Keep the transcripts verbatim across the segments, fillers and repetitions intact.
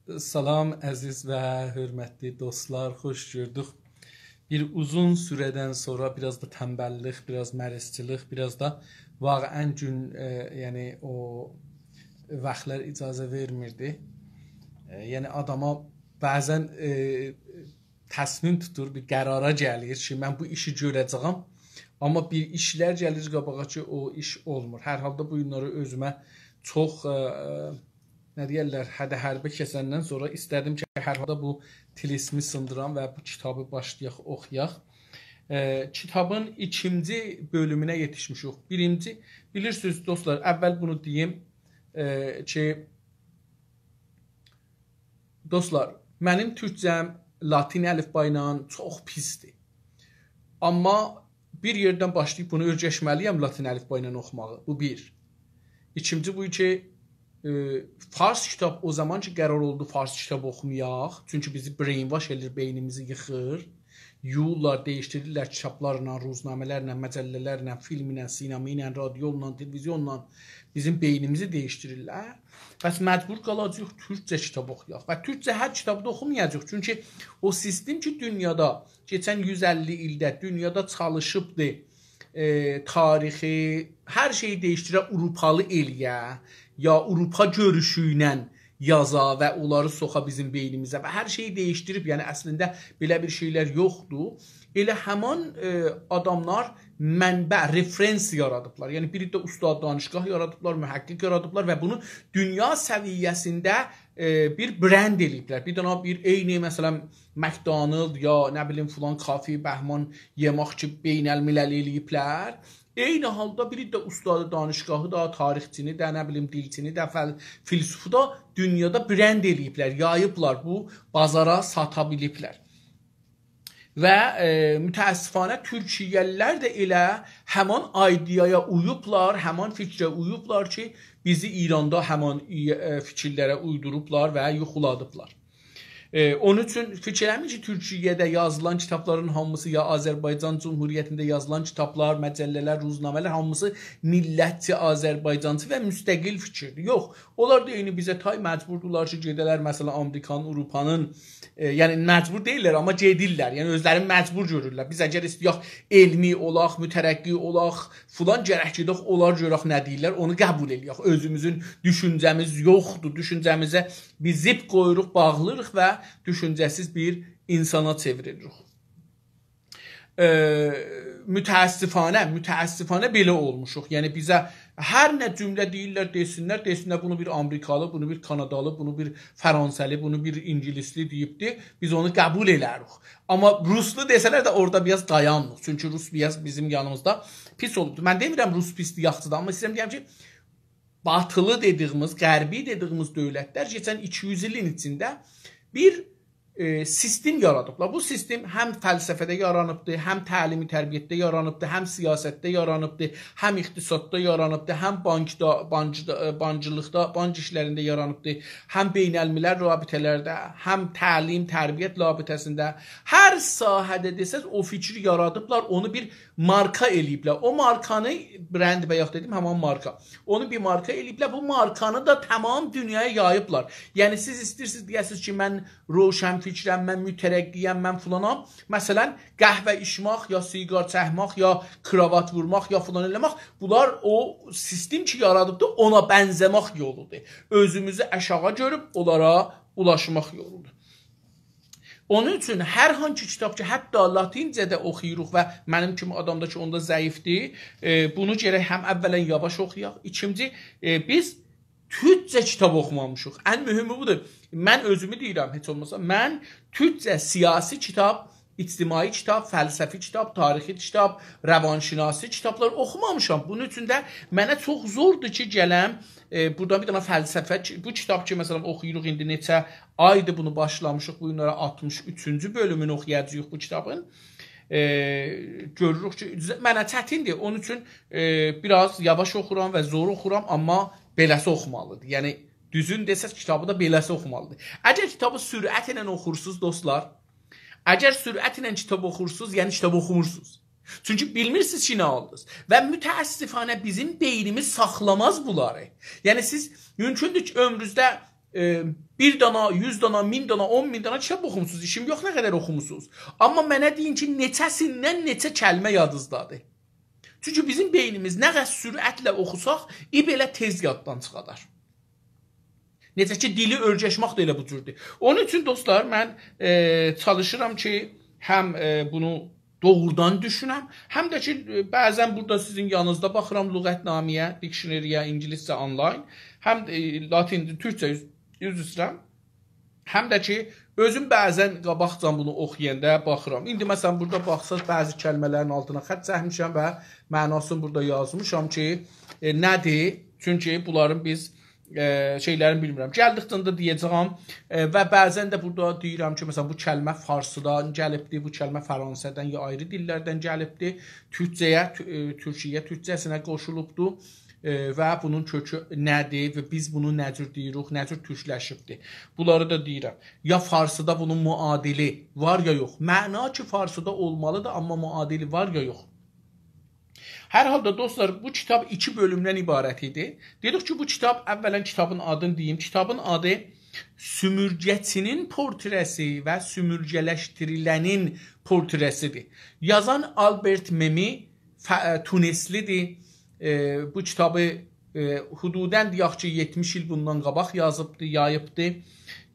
سلام، عزیز و حؤرمتلی دوستلار، خوش گؤردوک. بیر اوزون سوره‌دن سونرا، بیر آز دا تنبللیک، بیر آز مریضچیلیق، بیر آز دا واقعاً گون، ائ، یعنی او واختلار اجازه وئرمیردی. ائ، یعنی آداما بعضاً، ائ، تصمیم توتور، بیر قرارا گلیر کی، من بو ایشی گؤره‌جه‌یم. آمما بیر ایشلر گلیر قاباغا کی، او ایش اولمور. هر حالدا بو گونلری اؤزومه چوخ، ائ، نه دئیرلر، هده حربه کسندن سونرا ایسته‌دیم کی، هر حالدا بو طلسمی سیندیرام و بو کیتابی باشلایاق، اوخویاق. ائ، کیتابین ایکینجی بؤلومونه یئتیشمیشیک. بیرینجی، بیلیرسینیز، دوستلار، اول بونو دئییم، ائ، کی، دوستلار، منیم تورکجه‌م لاتین الفبا ایله چوخ پیسدیر. آمما بیر یئردن باشلاییب بونو اؤیرشمه‌لی‌یم، لاتین الفبا ایله اوخوماغی. بو بیر. ایکینجی بو کی، ائ، فارس کیتاب، او زامان کی قرار اولدو فارس کیتاب اوخومایاق، چونکی بیزی brainwash ائله‌ییر، بئینیمیزی ییخیر. یویورلار، دییشدیریرلر کیتابلارلا، روزنامه‌لرله، مجله‌لرله، فیلمله، سینما ایله، رادیویلا، تلویزیونلا بیزیم بئینیمیزی دییشدیریرلر. پس مجبور قالاجاغیق تورکجه کیتاب اوخویاق. و تورکجه هر کیتابی دا اوخومایاجاغیق. چونکی او سیستم کی، دونیادا کئچن یوز اللی ایلده دونیادا چالیشیبدی، ائ، تاریخی، هر شئیی دییشدیره، آوروپالی ائله‌یه، یا آوروپا گؤروشو ایله یازا و اونلاری سوخا بیزیم بئینیمیزه و هر شئیی دییشدیریب، یعنی اصلینده بئله بیر شئیلر یوخدور. ائله همان، ائ، آداملار منبع، reference یارادیبلار. یعنی بیر عده استاد دانشگاه یارادیبلار، محقق یارادیبلار و بونو دونیا سویه‌سینده، ائ، بیر brand ائله‌ییبلر. بیر دنه بیر عینی، مثلاً، McDonald یا نه بیلیم فلان کافه، بهمان یئمک کی، بین‌المللی ائله‌ییبلر. عینی حالدا بیر عده استاد دانشگاهی دا، تاریخچینی ده، نه بیلیم دیلچینی ده، فل-، فیلسوفو دا دونیادا brand ائله‌ییبلر، یاییبلار، بو بازارا ساتا بیلیبلر. و، ائ، متأسفانه تورکیه‌لی‌لر ده ائله همان ایده‌یایا اویوبلار، همان فیکره اویوبلار کی، بیزی ایراندا همان ای-، ائ، فیکیرلره اویدوروبلار و یوخولادیبلار. ائ، اونون اوچون فیکیر ائله‌مه‌یین کی، تورکیه‌ده یازیلان کیتابلارین هامیسی، یا آذربایجان جمهوریتینده یازیلان کیتابلار، مجله‌لر، روزنامه‌لر، هامیسی میللتچی، آذربایجانچی و مستقل فیکیردیر. یوخ، اونلار دا عینی بیزه تای، مجبوردولار کی، گئده‌لر، مثلاً، آمریکانین، آوروپانین، ائ، یعنی مجبور دئییللر، آمما گئدیرلر. یعنی اؤزلرینی مجبور گؤرورلر. بیز اگر ایسته‌یک علمی اولاق، مترقی اولاق، فلان، گرک گئدک، اونلار گؤرک نه دئییرلر، اونو قبول ائله‌یک. اؤزوموزون دوشونجه‌میز یوخدور، دوشونجه‌میزه بیز زیپ قویوروق، باغلاییریق و دوشونجه‌سیز بیر اینسانا چئوریلیریک. ائ، متأسفانه، متأسفانه بئله اولموشوق. یعنی بیزه هر نه جمله دئییرلر، دئسینلر، دئسینلر، بونو بیر آمریکالی، بونو بیر کانادالی، بونو بیر فرانسه‌لی، بونو بیر اینگیلیسلی دئییبدی، بیز اونو قبول ائلریک. آمما روسلو دئسه‌لر ده اورادا بیر آز دایانیریق. چونکی روس بیر آز بیزیم یانیمیزدا پیس اولوبدور. من دئمیرم روس پیسدیر، یاخشیدیر، آمما ایسته‌ییرم دئیم کی، باتیلی دئدیگیمیز، غربی دئدیگیمیز دؤولتلر کئچن ایکی یوز ایلین ایچینده بیر، ائ، سیستم یارادیبلار. بو سیستم هم فلسفه‌ده یارانیبدی، هم تعلیم تربیتده یارانیبدی، هم سیاستده یارانیبدی، هم اقتصاددا یارانیبدی، هم بانکدا، بانکدا، ائ، بانکچیلیقدا، بانک ایشلرینده یارانیبدی، هم بین‌الملل رابطه‌لرده، هم تعلیم، تربیت رابطه‌سینده، هر ساحه‌ده دئسز، او فیکری یارادیبلار، اونو بیر مارکا ائله‌ییبلر. او مارکانی، برند بایاق دئدیم، همان مارکا. اونو بیر مارکا ائله‌ییبلر، بو مارکانی دا تمام دونیایا یاییبلار. یعنی سیز ایسته‌ییرسینیز دئیه‌سینیز کی، من روشنفکرم، من مترقی‌یم، من فلانام. مثلاً، قهوه ایچمک، یا سیگار چکمک، یا کراوات وورماق، یا فلان ائله‌مک، بونلار او سیستم کی، یارادیبدی، اونا بنزه‌مک یولودور. اؤزوموزو آشاغی گؤروب اونلارا اولاشماق یولودور. اونون اوچون هر هانسی کیتاب کی، حتی لاتینجه‌ده اوخویوروق و منیم کیمی آدام دا کی، اوندا ضعیفدیر، ائ، بونو گرک هم اولاً یاواش اوخویاق، ایکینجی، ائ، بیز تورکجه کیتاب اوخومامیشیق. ان مهمی بودور. من اؤزومو دئییرم، هئچ اولماسا، من تورکجه سیاسی کیتاب، اجتماعی کیتاب، فلسفی کیتاب، تاریخی کیتاب، روانشناسی کیتابلار اوخومامیشام. بونون اوچون ده منه چوخ زوردور کی، گلم، ائ، بورادا بیر دنه فلسفه کی-، بو کیتاب کی، مثلاً، اوخویوروق ایندی نئچه آیدیر بونو باشلامیشیق. بو گونلری آلتمیش اوچونجو بؤلومونو اوخویاجاغیق بو کیتابین. ائ، گؤروروک کی، منه چتیندیر. اونون اوچون، ائ، بیر آز یاواش اوخورام و زور اوخورام، آمما بئله‌سی اوخومالیدیر. یعنی، دوزون دئسز، کیتابی دا بئله‌سی اوخومالیدیر. اگر کیتابی سرعت ایله اوخورسوز، دوستلار، اگر سرعت ایله کیتاب اوخورسوز، یعنی کیتاب اوخومورسوز. چونکی بیلمیرسینیز کی، نه اولدونوز. و متأسفانه بیزیم بئینیمیز ساخلاماز بونلاری. یعنی سیز مومکوندور کی، عؤمرونوزده ائ، بیر دانا، یوز دانا، مین دانا، اون مین دانا کیتاب اوخوموسونوز. ایشیم یوخ نه قدر اوخوموسونوز. آمما منه دئیین کی، نئچه‌سیندن نئچه کلمه یادینیزدادیر. چونکی بیزیم بئینیمیز نه قدر سرعتله اوخوساق، ای بئله تئز یاددان چیخادار. نئجه کی، دیلی اؤیرشمک ده ائله بو جوردور. اونون اوچون، دوستلار، من، ائ، چالیشیرام کی، هم، ائ، بونو دوغرودان دوشونم، هم ده کی، ائ، بعضا بورادا سیزین یانینیزدا باخیرام لغت‌نامه‌یه، دیکشنری‌یه، اینگیلیسجه آنلاین، هم، ائ، لاتین، تورکجه، عذر، عذر ایسته‌ییرم. هم ده کی، اؤزوم بعضا قاباقجان بونو اوخویاندا باخیرام. ایندی، مثلا، بورادا باخساز، بعضی کلمه‌لرین آلتینا خط چکمیشم و معناسینی بورادا یازمیشام کی، ائ، نه‌دیر؟ چونکی بونلارین بیز، ائ، شئیلرینی بیلمیرم. گلدیکجه ده دئیه‌جه‌یم، ائ، و بعضا ده بورادا دئییرم کی، مثلا، بو کلمه فارسیدان گلیبدیر، بو کلمه فرانسه‌دن یا آیری دیللردن گلیبدیر، تورکجه‌یه، تو-، ائ، تورکیه تورکجه‌سینه قوشولوبدور. ائ، و بونون کؤکو نه‌دیر و بیز بونو نه جور دئییریک، نه جور تورکلشیبدیر. بونلاری دا دئییرم. یا فارسیدا بونون معادلی وار یا یوخ. معنا کی، فارسیدا اولمالیدیر، آمما معادلی وار یا یوخ. هر حالدا، دوستلار، بو کیتاب ایکی بؤلومدن عبارت ایدی. دئدیک کی، بو کیتاب، اولا کیتابین آدینی دئییم. کیتابین آدی سومورگه‌چی‌نین پورتره‌سی و سومورگه‌لشدیریلنین پورتره‌سیدیر. یازان آلبرت مئمی ف-، ائ، تونسلی‌دیر. ائ، بو کیتابی، ائ، حدوداً دئیک کی، یئتمیش ایل بوندان قاباق یازیبدی، یاییبدی.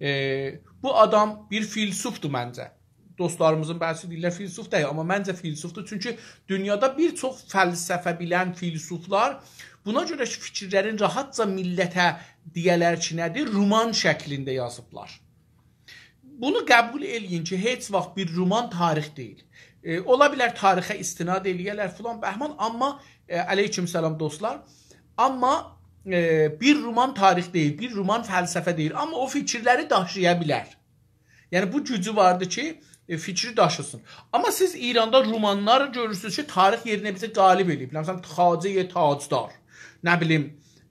ائ، بو آدام بیر فیلسوفدور منجه. دوستلاریمیزین بعضیسی دئییرلر، فیلسوف دئییل، آمما منجه فیلسوفدور. چونکی دونیادا بیر چوخ فلسفه بیلن فیلسوفلار بونا گؤره کی، فیکیرلرین راحتجا میللته دئیه‌لر کی، نه‌دیر، رومان شکلینده یازیبلار. بونو قبول ائله‌یین کی، هئچ واخت بیر رومان تاریخ دئییل. ائ، اولا بیلر تاریخه استناد ائله‌یه‌لر فلان بهمان، آمما، ائ، علیکم سلام دوستلار. آمما، ائ، بیر رومان تاریخ دئییل، بیر رومان فلسفه دئییل. آمما او فیکیرلری داشییا بیلر. یعنی بو گوجو واردیر کی، ائ، فیکری داشیسین. آمما سیز ایراندا رومانلار گؤرورسونوز کی، تاریخ یئرینه بیزه غالب ائله‌ییبلر. مثلا، خواجه تاجدار، نه بیلیم،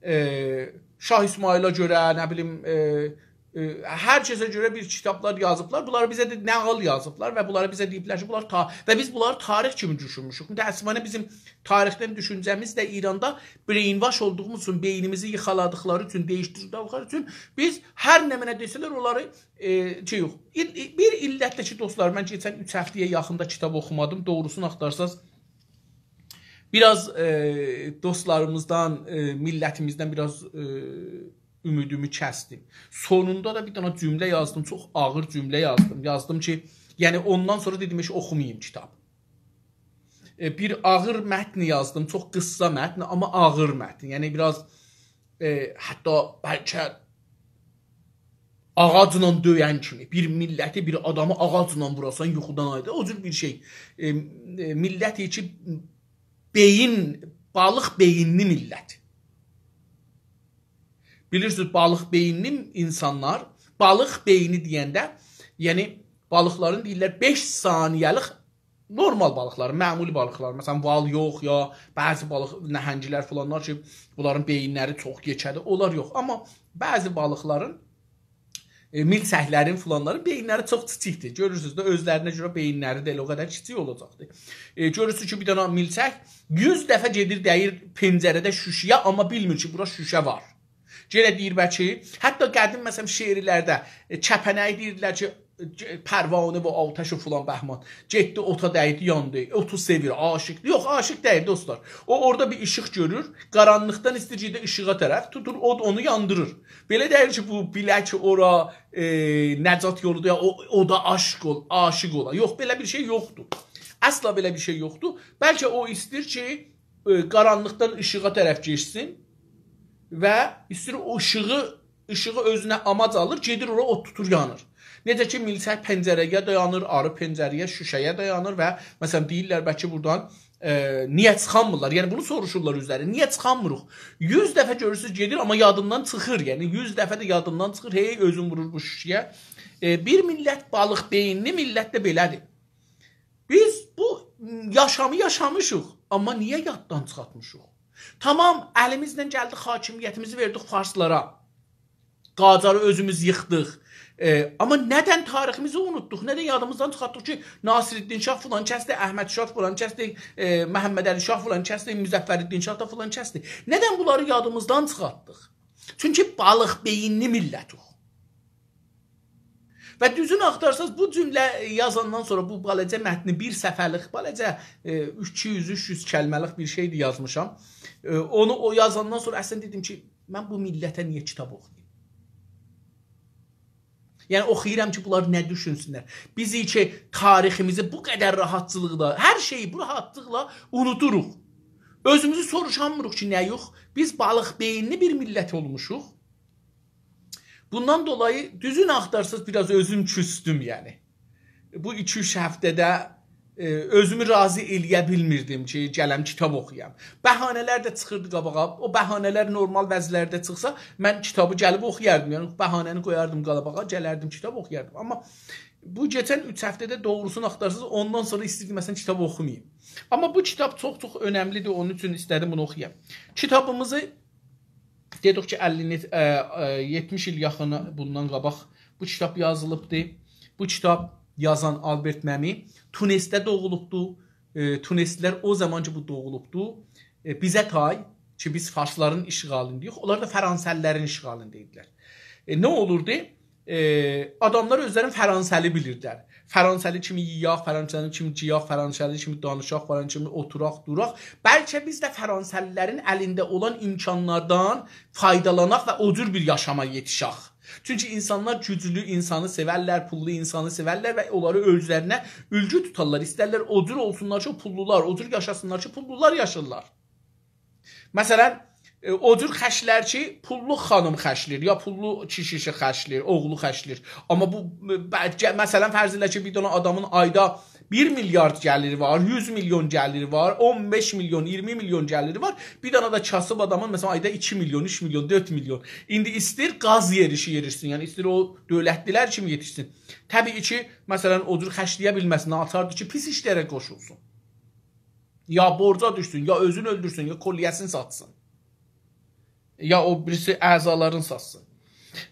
ائ، شاه اسماعیله گؤره، نه بیلیم، ائ، ائ، هر کسه گؤره بیر کیتابلار یازیبلار. بونلاری بیزه ده نقل یازیبلار و بونلاری بیزه دئییبلر کی، بونلار تا-، و بیز بونلاری تاریخ کیمی دوشونموشوک. متأسفانه بیزیم تاریخدن دوشونجه‌میز ده ایراندا brainwash اولدوغوموز اوچون، بئینیمیزی ییخالادیقلاری اوچون، دییشدیردیکلری اوچون بیز هر نمنه دئسه‌لر اونلاری، ائ، شئی یوخ. ایل-، ایل-، بیر علت ده کی، دوستلار، من کئچن اوچ هفته‌یه یاخیندا کیتاب اوخومادیم. دوغروسونو آختارساز، بیر آز، ائ، دوستلاریمیزدان، ائ، میللتیمیزدن بیر آز، ائ، امیدیمی کسدیم. سونوندا دا بیر دنه جمله یازدیم، چوخ آغیر جمله یازدیم. یازدیم کی، یعنی اوندان سونرا دئدیم، هئچ اوخوماییم کیتاب. ائ، بیر آغیر متن یازدیم، چوخ قیسا متن، آمما آغیر متن. یعنی بیر آز، ائ، حتی بلکه آغاجلا دؤین کیمی، بیر میللتی، بیر آدامی آغاجلا ووراسان، یوخودان آیدیر. او جور بیر شئی. ائ، ائ، میللت کی، بئیین، بالیق بئیینلی میللت. بیلیرسینیز، بالیق بئیینلی اینسانلار، بالیق بئینی دئینده، یعنی بالیقلارین دئییرلر بئش ثانیه‌لیک، نورمال بالیقلارین، معمولی بالیقلارین، مثلا، وال یوخ، یا بعضی بالیق، نهنگلر فلانلار کی، بونلارین بئیینلری چوخ یئکه‌دیر، اونلار یوخ. آمما بعضی بالیقلارین، ائ، میلچکلرین فلانلارین بئیینلری چوخ کیچیکدیر. گؤرورسونوز ده، اؤزلرینه گؤره بئیینلری ده ائله او قدر کیچیک اولاجاقدیر. ائ، گؤرورسونوز کی، بیر دنه میلچک یوز دفعه گئدیر، دَییر پنجره‌ده شوشه‌یه، آمما بیلمیر کی، بورا شوشه وار. یئنه دئییر بلکه، حتی قدیم، مثلا، شعرلرده، ائ، کپنه‌یه دئییردیلر کی، ائ، پروانه و آتش و فلان بهمان. گئتدی، اوتا دَیدی، یاندی. اوتو سئویر، عاشیقدیر. یوخ، عاشیق دئییل، دوستلار. او اورادا بیر ایشیق گؤرور، قارانلیقدان ایسته‌ییر گئده ایشیغا طرف، توتور اود اونو یاندیریر. بئله دئییل کی، بو بیله کی، اورا، ائ، نجات یولودور، یا او، اودا عاشیق اول-، عاشیق اولا. یوخ، بئله بیر شئی یوخدور. اصلا بئله بیر شئی یوخدور. بلکه او ایسته‌ییر کی، ائ، قارانلیقدان ایشیغا طرف گئتسین و ایسته‌ییر او ایشیغی، ایشیغی اؤزونه آماج آلیر، گئدیر اورا، اود توتور، یانیر. نئجه کی، میلچک پنجره‌یه دایانیر، آری پنجره‌یه، شوشه‌یه دایانیر و، مثلا، دئییرلر، بلکه بورادان، ائ، نییه چیخانمیرلار؟ یعنی، بونو سوروشورلار اؤزلری، نییه چیخانمیریق؟ یوز دفعه گؤرورسونوز، گئدیر، آمما یادیندان چیخیر، یعنی، یوز دفعه ده یادیندان چیخیر، هئی اؤزون وورور بو شوشه‌یه. ائ، بیر میللت بالیق بئیینلی، میللت ده بئله‌دیر. بیز بو یاشامی یاشامیشیق، آمما نییه یاددان چیخارتمیشیق؟ تمام، الیمیزله گلدیک، حاکمیتیمیزی وئردیک فارسلارا. قاجاری اؤزوموز ییخدیق. ائ، آمما ندن تاریخیمیزی اونوتدوق؟ ندن یادیمیزدان چیخارتدیق کی، ناصرالدین شاه فلان کسدیر، احمد شاه فلان کسدیر، ائ، محمدعلی شاه فلان کسدیر، مظفرالدین شاه دا فلان کسدیر؟ ندن بونلاری یادیمیزدان چیخارتدیق؟ چونکی بالیق بئیینلی میللتیک. و دوزون آختارساز، بو جمله یازاندان سونرا بو بالاجا متنی بیر صفحه‌لیک، بالاجا، ائ، ایکی یوز، اوچ یوز کلمه‌لیک بیر شئیدیر یازمیشام. ائ، اونو او یازاندان سونرا اصلینده دئدیم کی، من بو میللته نییه کیتاب اوخویوم؟ یعنی اوخویورام کی، بونلار نه دوشونسونلر؟ بیز کی تاریخیمیزی بو قدر راحتچیلیقدا، هر شئیی بو راحتلیقلا اونودوروق. اؤزوموزو سوروشانمیریق کی، نه یوخ؟ بیز بالیق بئیینلی بیر میللت اولموشوق. بوندان دولایی دوزون آختارساز، بیر آز اؤزوم کوسدوم، یعنی. بو ایکی-اوچ هفته‌ده، ائ، اؤزومو راضی ائله‌یه بیلمیردیم کی، گلم کیتاب اوخویام. بهانه‌لر ده چیخیردی قاباغا. او بهانه‌لر نورمال وضعلرده چیخسا، من کیتابی گلیب اوخویاردیم. یعنی، بهانه‌نی قویاردیم قاباغا، گلردیم کیتاب اوخویاردیم. آمما بو کئچن اوچ هفته‌ده، دوغروسونو آختارساز، اوندان سونرا ایسته‌ییردیم، مثلا، کیتاب اوخوماییم. آمما بو کیتاب چوخ-چوخ اؤنملیدیر، اونون اوچون ایسته‌دیم بونو اوخویام. کیتابیمیزی دئدیک کی، اللی، ائ، ائ، یئتمیش ایل یاخینی بوندان قاباق بو کیتاب یازیلیبدی. بو کیتاب یازان آلبرت مئمی تونسده دوغولوبدو. ائ، تونسلی‌لر او زامان کی، بو دوغولوبدو، ائ، بیزه تای کی، بیز فارسلارین اشغالینداییق، اونلار دا فرانسه‌لی‌لرین اشغالیندا ایدیلر. ائ، نه اولوردو؟ ائ، آداملار اؤزلرینی فرانسه‌لی بیلیردیلر. فرانسه‌لی کیمی یئیک، فرانسه‌لی کیمی گئیک، فرانسه‌لی کیمی دانیشاق، فرانسه‌لی کیمی اوتوراق، دوراق. بلکه بیز ده فرانسه‌لی‌لرین الینده اولان امکانلاردان فایدالاناق و او جور بیر یاشاما یئتیشک. چونکی اینسانلار گوجلو، اینسانی سئورلر، پوللو اینسانی سئورلر و اونلاری اؤزلرینه اولگو توتارلار. ایسترلر او جور اولسونلار کی، او پوللولار، او جور یاشاسینلار کی، پوللولار یاشیرلار. مثلا، ائ، او جور خرجلر کی، پوللو خانیم خرجله‌ییر، یا پوللو کیشی خرجله‌ییر، اوغلو خرجله‌ییر. آمما بو، ائ، بلکه، مثلا، فرض ائله کی، بیر دنه آدامین آیدا بیر میلیارد گلیری وار، یوز میلیون گلیری وار، اون بئش میلیون، اییرمی میلیون گلیری وار. بیر دنه ده کاسیب آدامین، مثلا، آیدا ایکی میلیون، اوچ میلیون، دؤرد میلیون. ایندی ایستیر گاز یئریشی یئریشسین، یعنی ایستیر او دؤولتلی‌لر کیمی یئتیشسین. طبیعی کی، مثلا، او جور خرجله‌یه بیلمه‌سین، آچاردی کی، پیس ایشلره قوشولسون. یا بورجا دوشسون، یا اؤزونو اؤلدورسون، یا کلیه‌سینی ساتسین. یا او بیریسی اعضالارین ساتسین.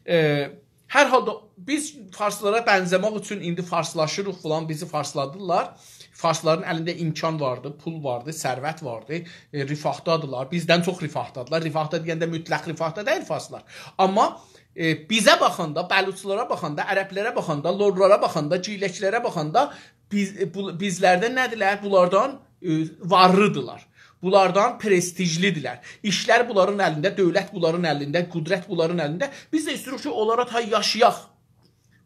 ائ، هر حالدا بیز فارسلارا بنزه‌مک اوچون ایندی فارسلاشیریق فلان، بیزی فارسلادیرلار. فارسلارین الینده امکان واردی، پول واردی، ثروت واردی، ائ، رفاهدادیلار. بیزدن چوخ رفاهدادیلار. رفاهدا دئینده مطلق رفاهدا دئییل فارسلار. آمما، ائ، بیزه باخاندا، بلوچلارا باخاندا، عربلره باخاندا، لورلارا باخاندا، گیلکلره باخاندا بیز، بو، بیزلردن نه‌دیرلر؟ بونلاردان، ائ، وارلیدیرلار. بونلاردان پرستیژلیدیرلر. ایشلر بونلارین الینده، دؤولت بونلارین الینده، قدرت بونلارین الینده. بیز ده ایسته‌ییریک کی، اونلارا تای یاشایاق.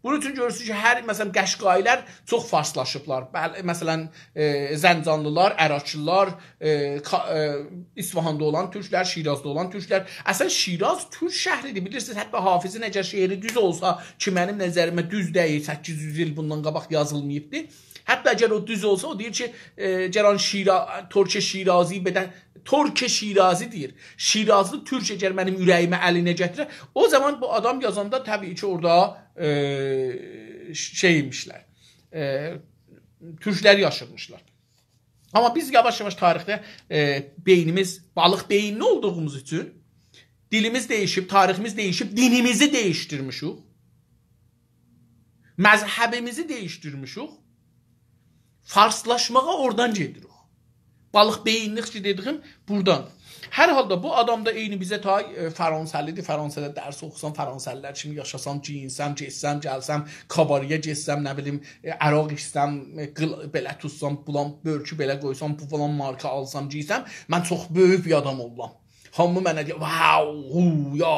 بونون اوچون گؤرورسونوز کی، هر، مثلا، قشقایی‌لر چوخ فارسلاشیبلار. بل-، مثلا، ائ، زنجانلی‌لار، اراکلی‌لار، ائ، کا-، ائ، اصفهاندا اولان تورکلر، شیرازدا اولان تورکلر. اصلا، شیراز تورک شهریدیر، بیلیرسینیز. حتی حافظین اگر شعری دوز اولسا، کی، منیم نظریمه دوز دئییل، سککیز یوز ایل بوندان قاباق یازیلماییبدی. حتی اگر او دوز اولسا، او دئییر کی، ائ، «گران شیرا-، ترک شیرازی بدن»، ترک شیرازی دئییر. شیرازلی تورک اگر منیم اوره‌ییمی الینه گتیره، او زامان بو آدام یازاندا طبیعی کی، اورادا، ائ، شئیمیشلر، ائ، تورکلر یاشیرمیشلار. آمما بیز یاواش-یاواش تاریخده، ائ، بئینیمیز، بالیق بئیینلی اولدوغوموز اوچون دیلیمیز دییشیب، تاریخیمیز دییشیب، دینیمیزی دییشدیرمیشیک. مذهبیمیزی دییشدیرمیشیک. فارسلاشماغا اورادان گئدیریک. بالیق بئیینلیک کی دئدیگیم بورادان. هر حالدا بو آدام دا عینی بیزه تای، ائ، فرانسه‌لیدیر. فرانسه‌ده درس اوخوسام، فرانسه‌لی‌لر کیمی یاشاسام، گئیینسم، گئتسم، گلسم، کاباره‌یه گئتسم، نه بیلیم، ائ، عرق ایچسم، ائ، قیل-، بئله توتسام، بولام، بؤرکو بئله قویسام، بو فلان مارکا آلسام، گئیسم، من چوخ بؤیوک بیر آدام اولام. هامی منه دئییر، «واو، هو، یا.»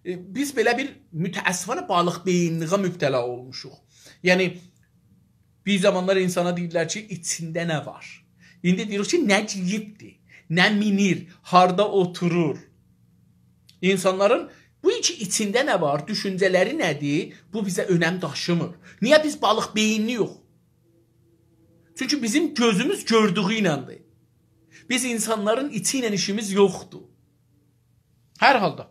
ائ، بیز بئله بیر متأسفانه بالیق بئیینلیگه مبتلا اولموشوق. یعنی، بیر زامانلار اینسانا دئییرلر کی، ایچینده نه وار؟ ایندی دئییریک کی، نه گئییبدی، نه مینیر، هاردا اوتورور. اینسانلارین بو کی ایچینده نه وار، دوشونجه‌لری نه‌دیر، بو بیزه اؤنم داشیمیر. نییه بیز بالیق بئیینلی‌یوخ؟ چونکی بیزیم گؤزوموز گؤردویو ایلندیر. بیز اینسانلارین ایچی ایله ایشیمیز یوخدور. هر حالدا،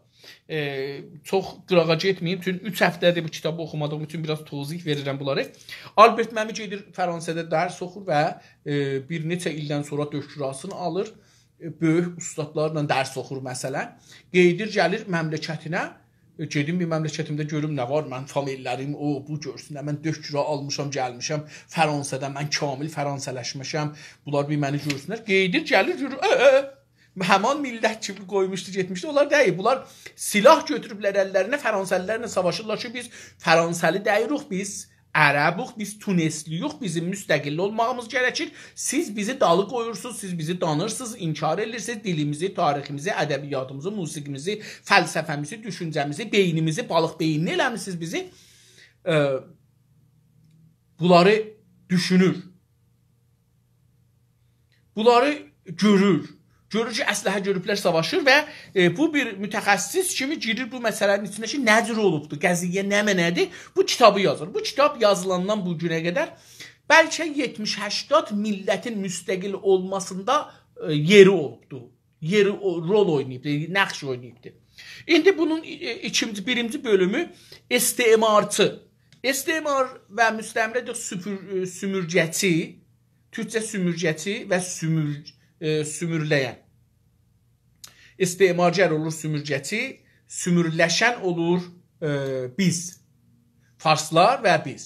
ائ، چوخ قیراغا گئتمه‌ییم. چونکی اوچ هفته‌دیر بو کیتابی اوخومادیغیم اوچون بیر آز توضیح وئریرم بونلاری. آلبرت مئمی گئدیر فرانسه‌ده درس اوخور و، ائ، بیر نئچه ایلدن سونرا دکتراسینی آلیر. ائ، بؤیوک اوستادلارلا درس اوخور، مثلا. قئییدیر، گلیر مملکتینه. ائ، گئدیم بیر مملکتیمده گؤروم نه وار، من فامیللریم، او، بو گؤرسون، من دکترا آلمیشام، گلمیشم فرانسه‌ده، من کامل فرانسه‌لشمیشم. بونلار بیر منی گؤرسونلر. قئییدیر، گلیر، گؤرور، ائ، ائ، همان میللت کی قویموشدو، گئتمیشدی، اونلار دئییل. بونلار سلاح گؤتوروبلر اللرینه، فرانسه‌لی‌لرله ساواشیرلار کی، بیز فرانسه‌لی دئییلیک، بیز عربوق، بیز تونسلی‌یوخ، بیزیم مستقل اولماغیمیز گرکیر. سیز بیزی دالی قویورسونوز، سیز بیزی دانیرسینیز، انکار ائدیرسینیز، دیلیمیزی، تاریخیمیزی، ادبیاتیمیزی، موسیقیمیزی، فلسفه‌میزی، دوشونجه‌میزی، بئینیمیزی، بالیق بئینلی ائله‌میسینیز بیزی. ائ، بونلاری دوشونور. بونلاری گؤرور. گؤرور کی، اسلحه گؤروبلر، ساواشیر و، ائ، بو بیر متخصص کیمی گیریر بو مسئله‌نین ایچینه کی، نه جور اولوبدور، قضیه نمنه‌دیر، بو کیتابی یازیر. بو کیتاب یازیلاندان بو گونه قدر بلکه یئتمیش هشتاد میللتین مستقل اولماسیندا، ائ، یئری اولوبدور. یئری، او، رول اویناییبدیر، نقش اویناییبدیر. ایندی بونون، ائ، ایکینجی، بیرینجی بؤلومو استعمارچی. استعمار و مستعمره ده سوپور-، ائ، سومورگه‌چی، تورکجه سومورگه‌چی و سومور-، ائ، سومورله‌ین. استعمارگر اولور سومورگه‌چی، سومورلشن اولور، ائ، بیز. فارسلار و بیز.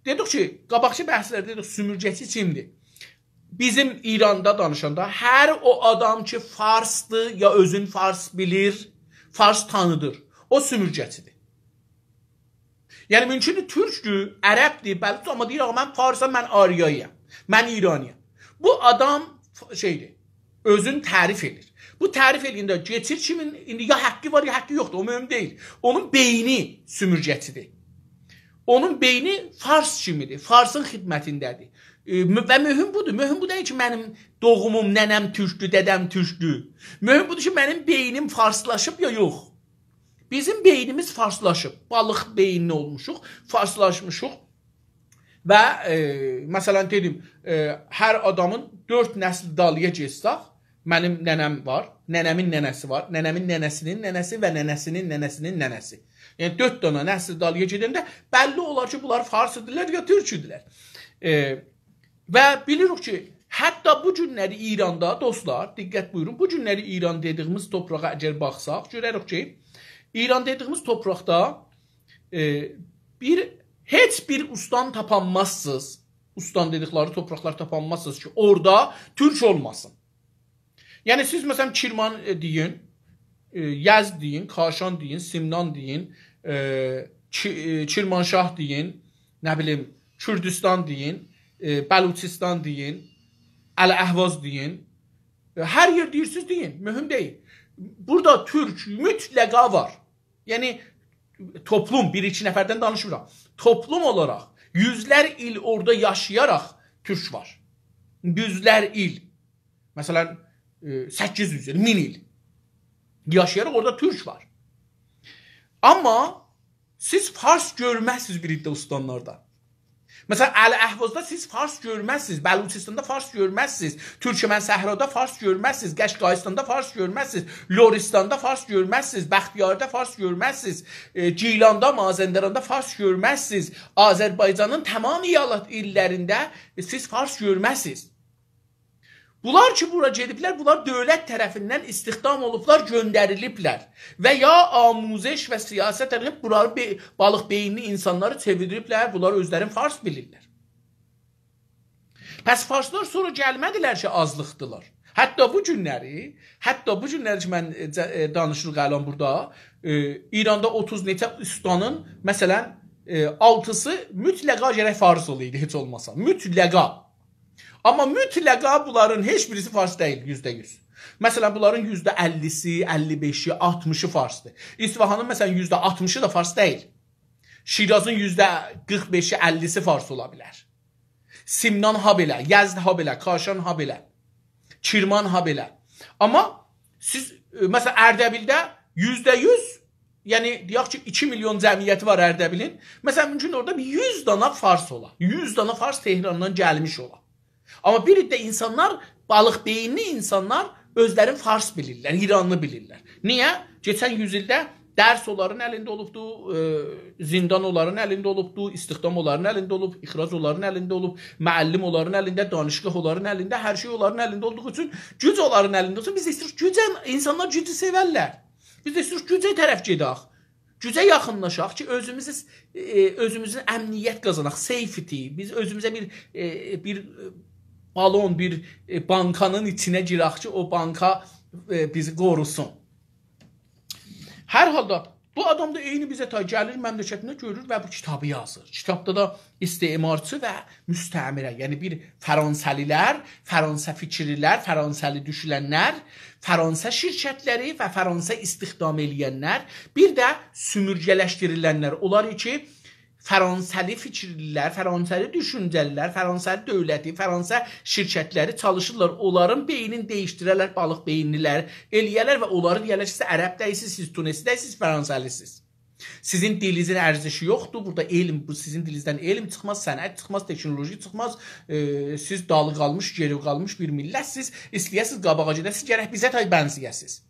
دئدیک کی، قاباقکی بحثلرده دئدیک، سومورگه‌چی کیمدیر؟ بیزیم ایراندا دانیشاندا هر او آدام کی، فارسدیر، یا اؤزون فارس بیلیر، فارس تانیدیر، او سومورگه‌چیدیر. یعنی، مومکوندور، تورکدور، عربدیر، بلوچ، آمما دئییر، «آغا، من فارسام، من آریایی‌یام، من ایرانی‌یام.» بو آدام ف-، شئیدیر، اؤزون تعریف ائدیر. بو تعریف ائله‌ینده کئچیر کیمین، ایندی یا حاققی وار، یا حاققی یوخدور، او مهم دئییل. اونون بئینی سومورگه‌چیدیر. اونون بئینی فارس کیمیدیر، فارسین خدمتینده‌دیر. ائ، مو-، و مهم بودور. مهم بو دئییل کی، منیم دوغوموم، ننه‌م تورکدور، دده‌م تورکدور. مهم بودور کی، منیم بئینیم فارسلاشیب یا یوخ. بیزیم بئینیمیز فارسلاشیب، بالیق بئینلی اولموشوق، فارسلاشمیشیق. و، ائ، مثلا، دئدیم، ائ، هر آدامین دؤرد نسل دالییا گئتسک، منیم ننه‌م وار، ننه‌مین ننه‌سی وار، ننه‌مین ننه‌سی‌نین ننه‌سی و ننه‌سی‌نین ننه‌سی‌نین ننه‌سی. یعنی، دؤرد دنه نسل دالییا گئدنده بللی اولار کی، بونلار فارسدیرلار یا تورکدولر. ائ، و بیلیریک کی، حتی بو گونلری ایراندا، دوستلار، دقت بویورون، بو گونلری ایران دئدیگیمیز تورپاغا اگر باخساق، گؤرریک کی، ایران دئدیگیمیز تورپاقدا، ائ، بیر، هئچ بیر استان تاپانمازسینیز. استان دئدیکلری تورپاقلار تاپانمازسینیز کی، اورادا تورک اولماسین. یعنی، سیز، مثلا، کرمان، ائ، دئیین، ائ، یزد دئیین، کاشان دئیین، سمنان دئیین، ائ، کی-، ائ، کرمانشاه دئیین، نه بیلیم، کوردوستان دئیین، ائ، بلوچستان دئیین، الاحواز دئیین. ائ، هر یئر دئییرسینیز، دئیین، مهم دئییل. بورادا تورک مطلقا وار. یعنی، توپلوم، بیر-ایکی نفردن دانیشمیرام. توپلوم اولاراق یوزلر ایل اورادا یاشایاراق تورک وار. یوزلر ایل. مثلا، ائ، سککیز یوز ایل، مین ایل یاشایاراق اورادا تورک وار. آمما سیز فارس گؤرمزسینیز بیر عده استانلاردا. مثلا، الاحوازدا سیز فارس گؤرمزسینیز، بلوچستاندا فارس گؤرمزسینیز، تورکمن صحرادا فارس گؤرمزسینیز، قشقایستاندا فارس گؤرمزسینیز، لرستاندا فارس گؤرمزسینیز، بختیاری‌دا فارس گؤرمزسینیز، ائ، گیلاندا، مازندراندا فارس گؤرمزسینیز، آذربایجانین تمام ایالت ایللرینده، ائ، سیز فارس گؤرمزسینیز. بونلار کی، بورا گئدیبلر، بونلار دؤولت طرفیندن استخدام اولوبلار، گؤندریلیبلر و یا آموزش و سیاست طرفیندن بونلاری بئ-، بالیق بئینلی اینسانلاری چئویریبلر، بونلار اؤزلرین فارس بیلیرلر. پس فارسلار سونرا گلمه‌دیلر کی، آزلیقدیلار. حتی بو گونلری، حتی بو گونلری کی، من، ائ، جه-، ائ، دانیشیریق الان بورادا، ائ، ایراندا اوتوز نئچه استانین، مثلا، ائ، آلتیسی مطلقا گرک فارس اولایدی، هئچ اولماسا. مطلقا. آمما مطلقا بونلارین هئچ بیریسی فارس دئییل، یوزده یوز. مثلا، بونلارین یوزده اللیسی، اللی بئشی، آلتمیشی فارسدیر. اصفهانین، مثلا، یوزده آلتمیشی دا فارس دئییل. شیرازین یوزده قیرخ بئشی، اللیسی فارس اولا بیلر. سمنان هابئله، یزد هابئله، کاشان هابئله، کرمان هابئله. آمما سیز، ائ، مثلا، اردبیلده یوزده یوز، یعنی، دئیک کی، ایکی میلیون جمعیتی وار اردبیلین. مثلا، مومکون اورادا بیر یوز دانا فارس اولا. یوز دانا فارس تهراندان گلمیش اولا. آمما بیر عده اینسانلار، بالیق بئینلی اینسانلار اؤزلرین فارس بیلیرلر، ایرانلی بیلیرلر. نییه؟ کئچن یوز ایلده درس اونلارین الینده اولوبدو، ائ، زندان اونلارین الینده اولوبدو، استخدام اونلارین الینده اولوب، اخراج اونلارین الینده اولوب، معلم اونلارین الینده، دانشگاه اونلارین الینده، هر شئی اونلارین الینده اولدوغو اوچون، گوج اونلارین الینده اولسون، بیز ده ایسته‌ییریک گوجه، اینسانلار گوجو سئورلر. بیز ده ایسته‌ییریک گوجه طرف گئدک. گوجه یاخینلاشاق کی، اؤزوموزو، ائ، اؤزوموزون امنیت قازاناق، safety. بیز اؤزوموزه بیر، ائ، بیر، ائ، بالون، بیر، ائ، بانکانین ایچینه گیرک کی، او بانکا ائ، بیزی قوروسون. هر حالدا بو آدام دا عینی بیزه تای گلیر مملکتینده گؤرور و بو کیتابی یازیر. کیتابدا دا استعمارچی و مستعمره، یعنی بیر فرانسه‌لی‌لر، فرانسه فیکیرلی‌لر، فرانسه‌لی دوشونن‌لر، فرانسه شرکت‌لری و فرانسه استخدام ائله‌ین‌لر، بیر ده سومورگه‌لشدیریلن‌لر. اونلار کی، فرانسه‌لی فیکیرلی‌لر، فرانسه‌لی دوشونجه‌لی‌لر، فرانسه‌لی دؤولتی، فرانسه شرکت‌لری چالیشیرلار، اونلارین بئینینی دییشدیره‌لر، بالیق بئینلی‌لر ائله‌یه‌لر و اونلاری دئیه‌لر کی، سیز عرب دئییلسینیز، سیز تونسلی دئییلسینیز، سیز فرانسه‌لی‌سینیز. سیزین دیلینیزین ارزشی یوخدور. بورادا علم، بو سیزین دیلینیزدن علم چیخماز، صنعت چیخماز، تکنولوژی چیخماز. ائ، سیز دالی قالمیش، گئری قالمیش بیر میللت‌سیز. ایسته‌یه‌سیز قاباغا گئده‌سیز، گرک بیزه تای بنزه‌یه‌سیز.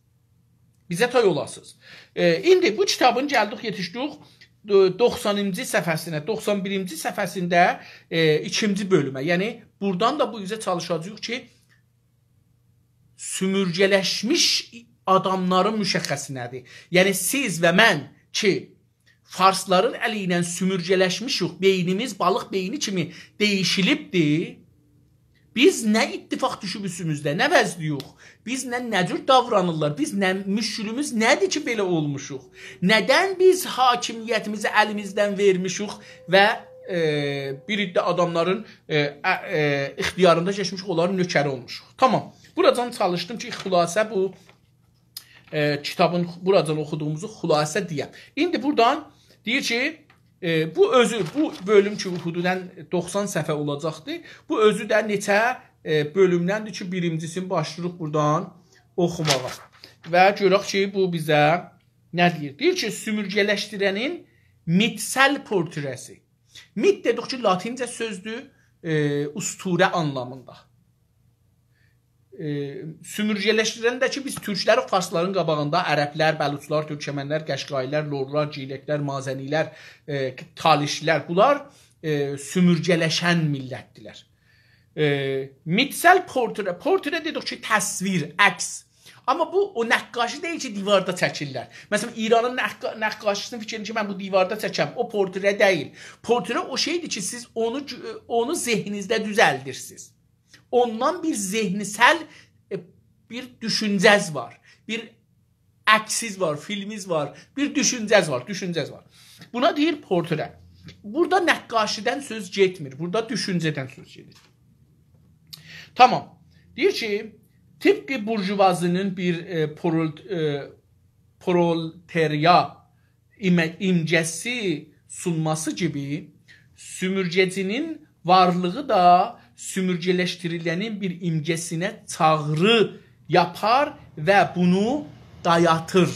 بیزه تای اولاسیز. ائ، ایندی بو کیتابین گلدیک، یئتیشدیک، ائ، دوخسانینجی صفحه‌سینه، دوخسان بیرینجی صفحه‌سینده، ائ، ایکینجی بؤلومه. یعنی، بورادان دا بو اوزه چالیشاجاغیق کی، سومورگه‌لشمیش آداملارین مشخصی نه‌دیر؟ یعنی، سیز و من کی، فارسلارین الی ایله سومورگه‌لشمیشیک، بئینیمیز بالیق بئینی کیمی دییشیلیبدیر. بیز نه اتفاق دوشوب اوستوموزده، نه وضعده‌یوخ؟ بیز نه، نه جور داورانیرلار؟ بیز نه، مشکلیمیز نه‌دیر کی، بئله اولموشوق؟ ندن بیز حاکمیتیمیزی الیمیزدن وئرمیشیک و، ائ، بیر عده آداملارین، ائ، ا-، ائ، اختیاریندا کئچمیشیک، اونلارین نؤکری اولموشوق؟ تامام. بوراجان چالیشدیم کی، خلاصه بو ائ، کیتابین بوراجان اوخودوغوموزو خلاصه دئیم. ایندی بورادان دئییر کی، ائ، بو اؤزو، بو بؤلوم کی، حدوداً دوخسان صفحه اولاجاقدیر. بو اؤزو ده نئچه، ائ، بؤلومدندیر کی، بیرینجیسینی باشلاییریق بورادان اوخوماغا. و گؤرک کی، بو بیزه نه دئییر؟ دئییر کی، سومورگه‌لشدیرنین میتسل پورتره‌سی. میت دئدیک کی، لاتینجه سؤزدور، ائ، اسطوره آنلامیندا. ائ، سومورگه‌لشدیرن ده کی، بیز تورکلر فارسلارین قاباغیندا، عربلر، بلوچلار، تورکمنلر، قشقایی‌لر، لورلار، گیلکلر، مازنی‌لر، ائ، تالیش‌لر، بونلار، ائ، سومورگه‌لشن میللت‌دیرلر. ائ، میتسل پورتره، پورتره دئدیک کی، تصویر، عکس. آمما بو او نقاشی دئییل کی، دیواردا چکیرلر. مثلاً، ایرانین نقا-، نقاشی‌سینی فیکیر ائدین کی، من بو دیواردا چکم. او پورتره دئییل. پورتره او شئیدیر کی، سیز اونو گؤ-، اونو ذهنینیزده دوزلدیرسینیز. اوندان بیر ذهنسل، ائ، بیر دوشونجه‌ز وار، بیر عکسیز وار، فیلمیز وار، بیر دوشونجه‌ز وار، دوشونجه‌ز وار. بونا دئییر پورتره. بورادا نقاشی‌دن سؤز گئتمیر، بورادا دوشونجه‌دن سؤز گئدیر. تامام. دئییر کی، طبق بورژوازی‌نین بیر، ائ، پرول-، ائ، پرولتاریا ایمه-، ایمگه‌سی سونماسی کیمی، سومورگه‌جی‌نین وارلیغی دا سومورگه‌لشدیریلنین بیر ایمگه‌سینه چاغری یاپار و بونو دایاتیر.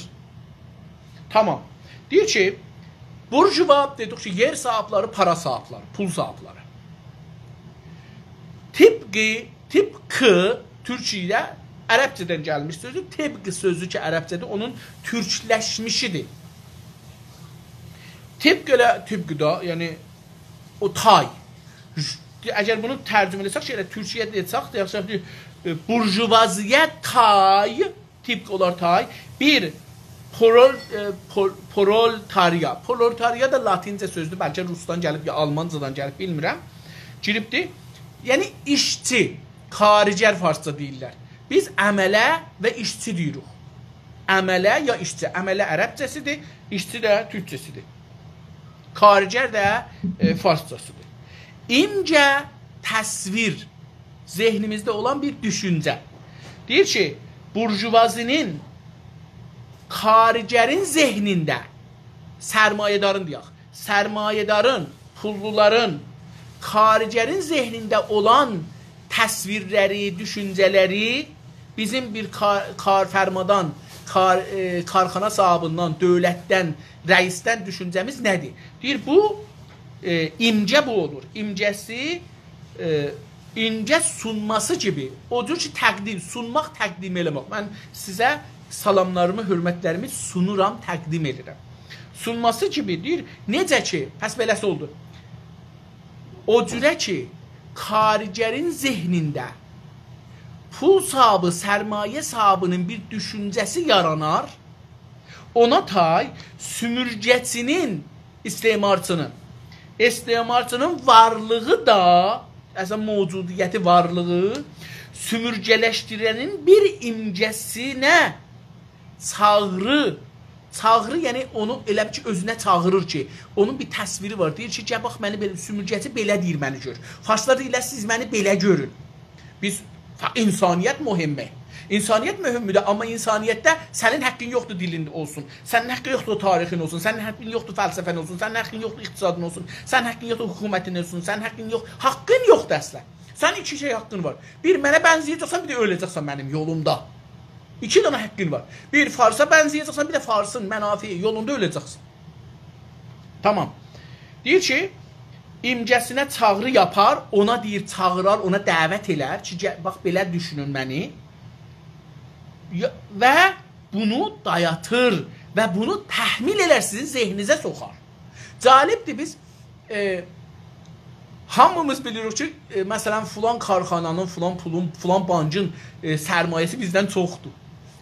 تامام. دئییر کی، بورژوا، دئدیک کی، یئر صاحیبلری، پارا صاحیبلری، پول صاحیبلری. طبق، طبق تورکیه‌ده عربجه‌دن گلمیش سؤزو، طبق سؤزو کی، عربجه‌دیر، اونون تورکلشمیشی‌دیر. طبق ائله، طبق دا، یعنی او تای. اگر بونو ترجمه ائله‌سک، شئیله تورکیه دئسک، دئیک کی، ائ، بورژوازی‌یه تای، طبق اولار تای، بیر پرول-، ائ، پول-، پرولتاریا. پرولتاریا دا لاتینجه سؤزدور، بلکه روسدان گلیب، یا آلمانجادان گلیب، بیلمیرم. گیریبدیر. یعنی ایشچی، کارگر فارسجا دئییرلر. بیز عمله و ایشچی دئییریک. عمله یا ایشچی. عمله عربجه‌سی‌دیر، ایشچی ده تورکجه‌سی‌دیر. کارگر ده، ائ، فارسجاسی‌دیر. ایمگه، تصویر، ذهنیمیزده اولان بیر دوشونجه. دئییر کی، بورژوازی‌نین کارگرین ذهنینده، سرمایه‌دارین دئیک، سرمایه‌دارین، پوللولارین، کارگرین ذهنینده اولان تصویرلری، دوشونجه‌لری بیزیم بیر کار-، کارفرمادان، کار-، ائ، کارخانا صاحیبیندن، دؤولتدن، رئیسدن دوشونجه‌میز نه‌دیر؟ دئییر، بو، ائ، ایمگه بو اولور. ایمگه‌سی، ائ، ایمگه سونماسی کیمی، او جور کی، تقدیم، سونماق، تقدیم ائله‌مک. من سیزه سلاملاریمی، حؤرمتلریمی سونورام، تقدیم ائدیرم. سونماسی کیمی دئییر، نئجه کی، پس بئله‌سی اولدو. او جوره کی، کارگرین ذهنینده پول صاحیبی، سرمایه صاحیبی‌نین بیر دوشونجه‌سی یارانار، اونا تای سومورگه‌چی‌نین، استعمارچی‌نین، استعمارچی‌نین وارلیغی دا، اصلاً موجودیتی، وارلیغی سومورگه‌لشدیرنین بیر ایمگه‌سینه چاغری، چاغری، یعنی اونو ائله بیل کی، اؤزونه چاغیریر کی، اونون بیر تصویری وار. دئییر کی، «گل باخ، منی بئله، سومورگه‌چی بئله دئییر، منی گؤر.» فارسلار دئییرلر، «سیز منی بئله گؤرون.» بیز، فا-، انسانیت مهمه. انسانیت مهمدور، آمما انسانیتده سنین حاققین یوخدور دیلین اولسون، سنین حاققین یوخدور تاریخین اولسون، سنین حاققین یوخدور فلسفه‌ن اولسون، سنین حاققین یوخدور اقتصادین اولسون، سنین حاققین یوخدور حکومتین اولسون، سنین حاققین یوخ، حاققین یوخدور اصلا. سنین ایکی شئی حاققین وار. بیر منه بنزه‌یه‌جکسن، بیر ده اؤله‌جکسن منیم یولومدا. ایکی دنه حاققین وار. بیر فارسا بنزه‌یه‌جکسن، بیر ده فارسین منافعی یولوندا اؤله‌جکسن. تامام. دئییر کی، ایمگه‌سینه چاغری یاپار، اونا دئییر، چاغیرار، اونا دعوت ائلر کی، گل، باخ، بئله دوشونون منی. یا-، و بونو دایاتیر و بونو تحمیل ائلر، سیزین ذهنینیزه سوخار. جالبدیر، بیز، ائ، هامیمیز بیلیریک کی، ائ، مثلا، فلان کارخانانین، فلان پولون، فلان بانکین، ائ، سرمایه‌سی بیزدن چوخدور.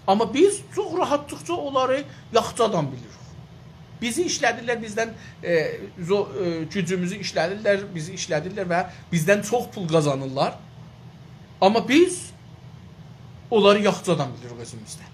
آمما بیز چوخ راحاتلیقجا اونلاری یاخشی آدام بیلیریک. بیزی ایشله‌دیرلر، بیزدن، ائ، زو-، ائ، گوجوموزو ایشله‌دیرلر، بیزی ایشله‌دیرلر و بیزدن چوخ پول قازانیرلار. آمما بیز اونلاری یاخشی آدام بیلیریک اؤزوموزدن.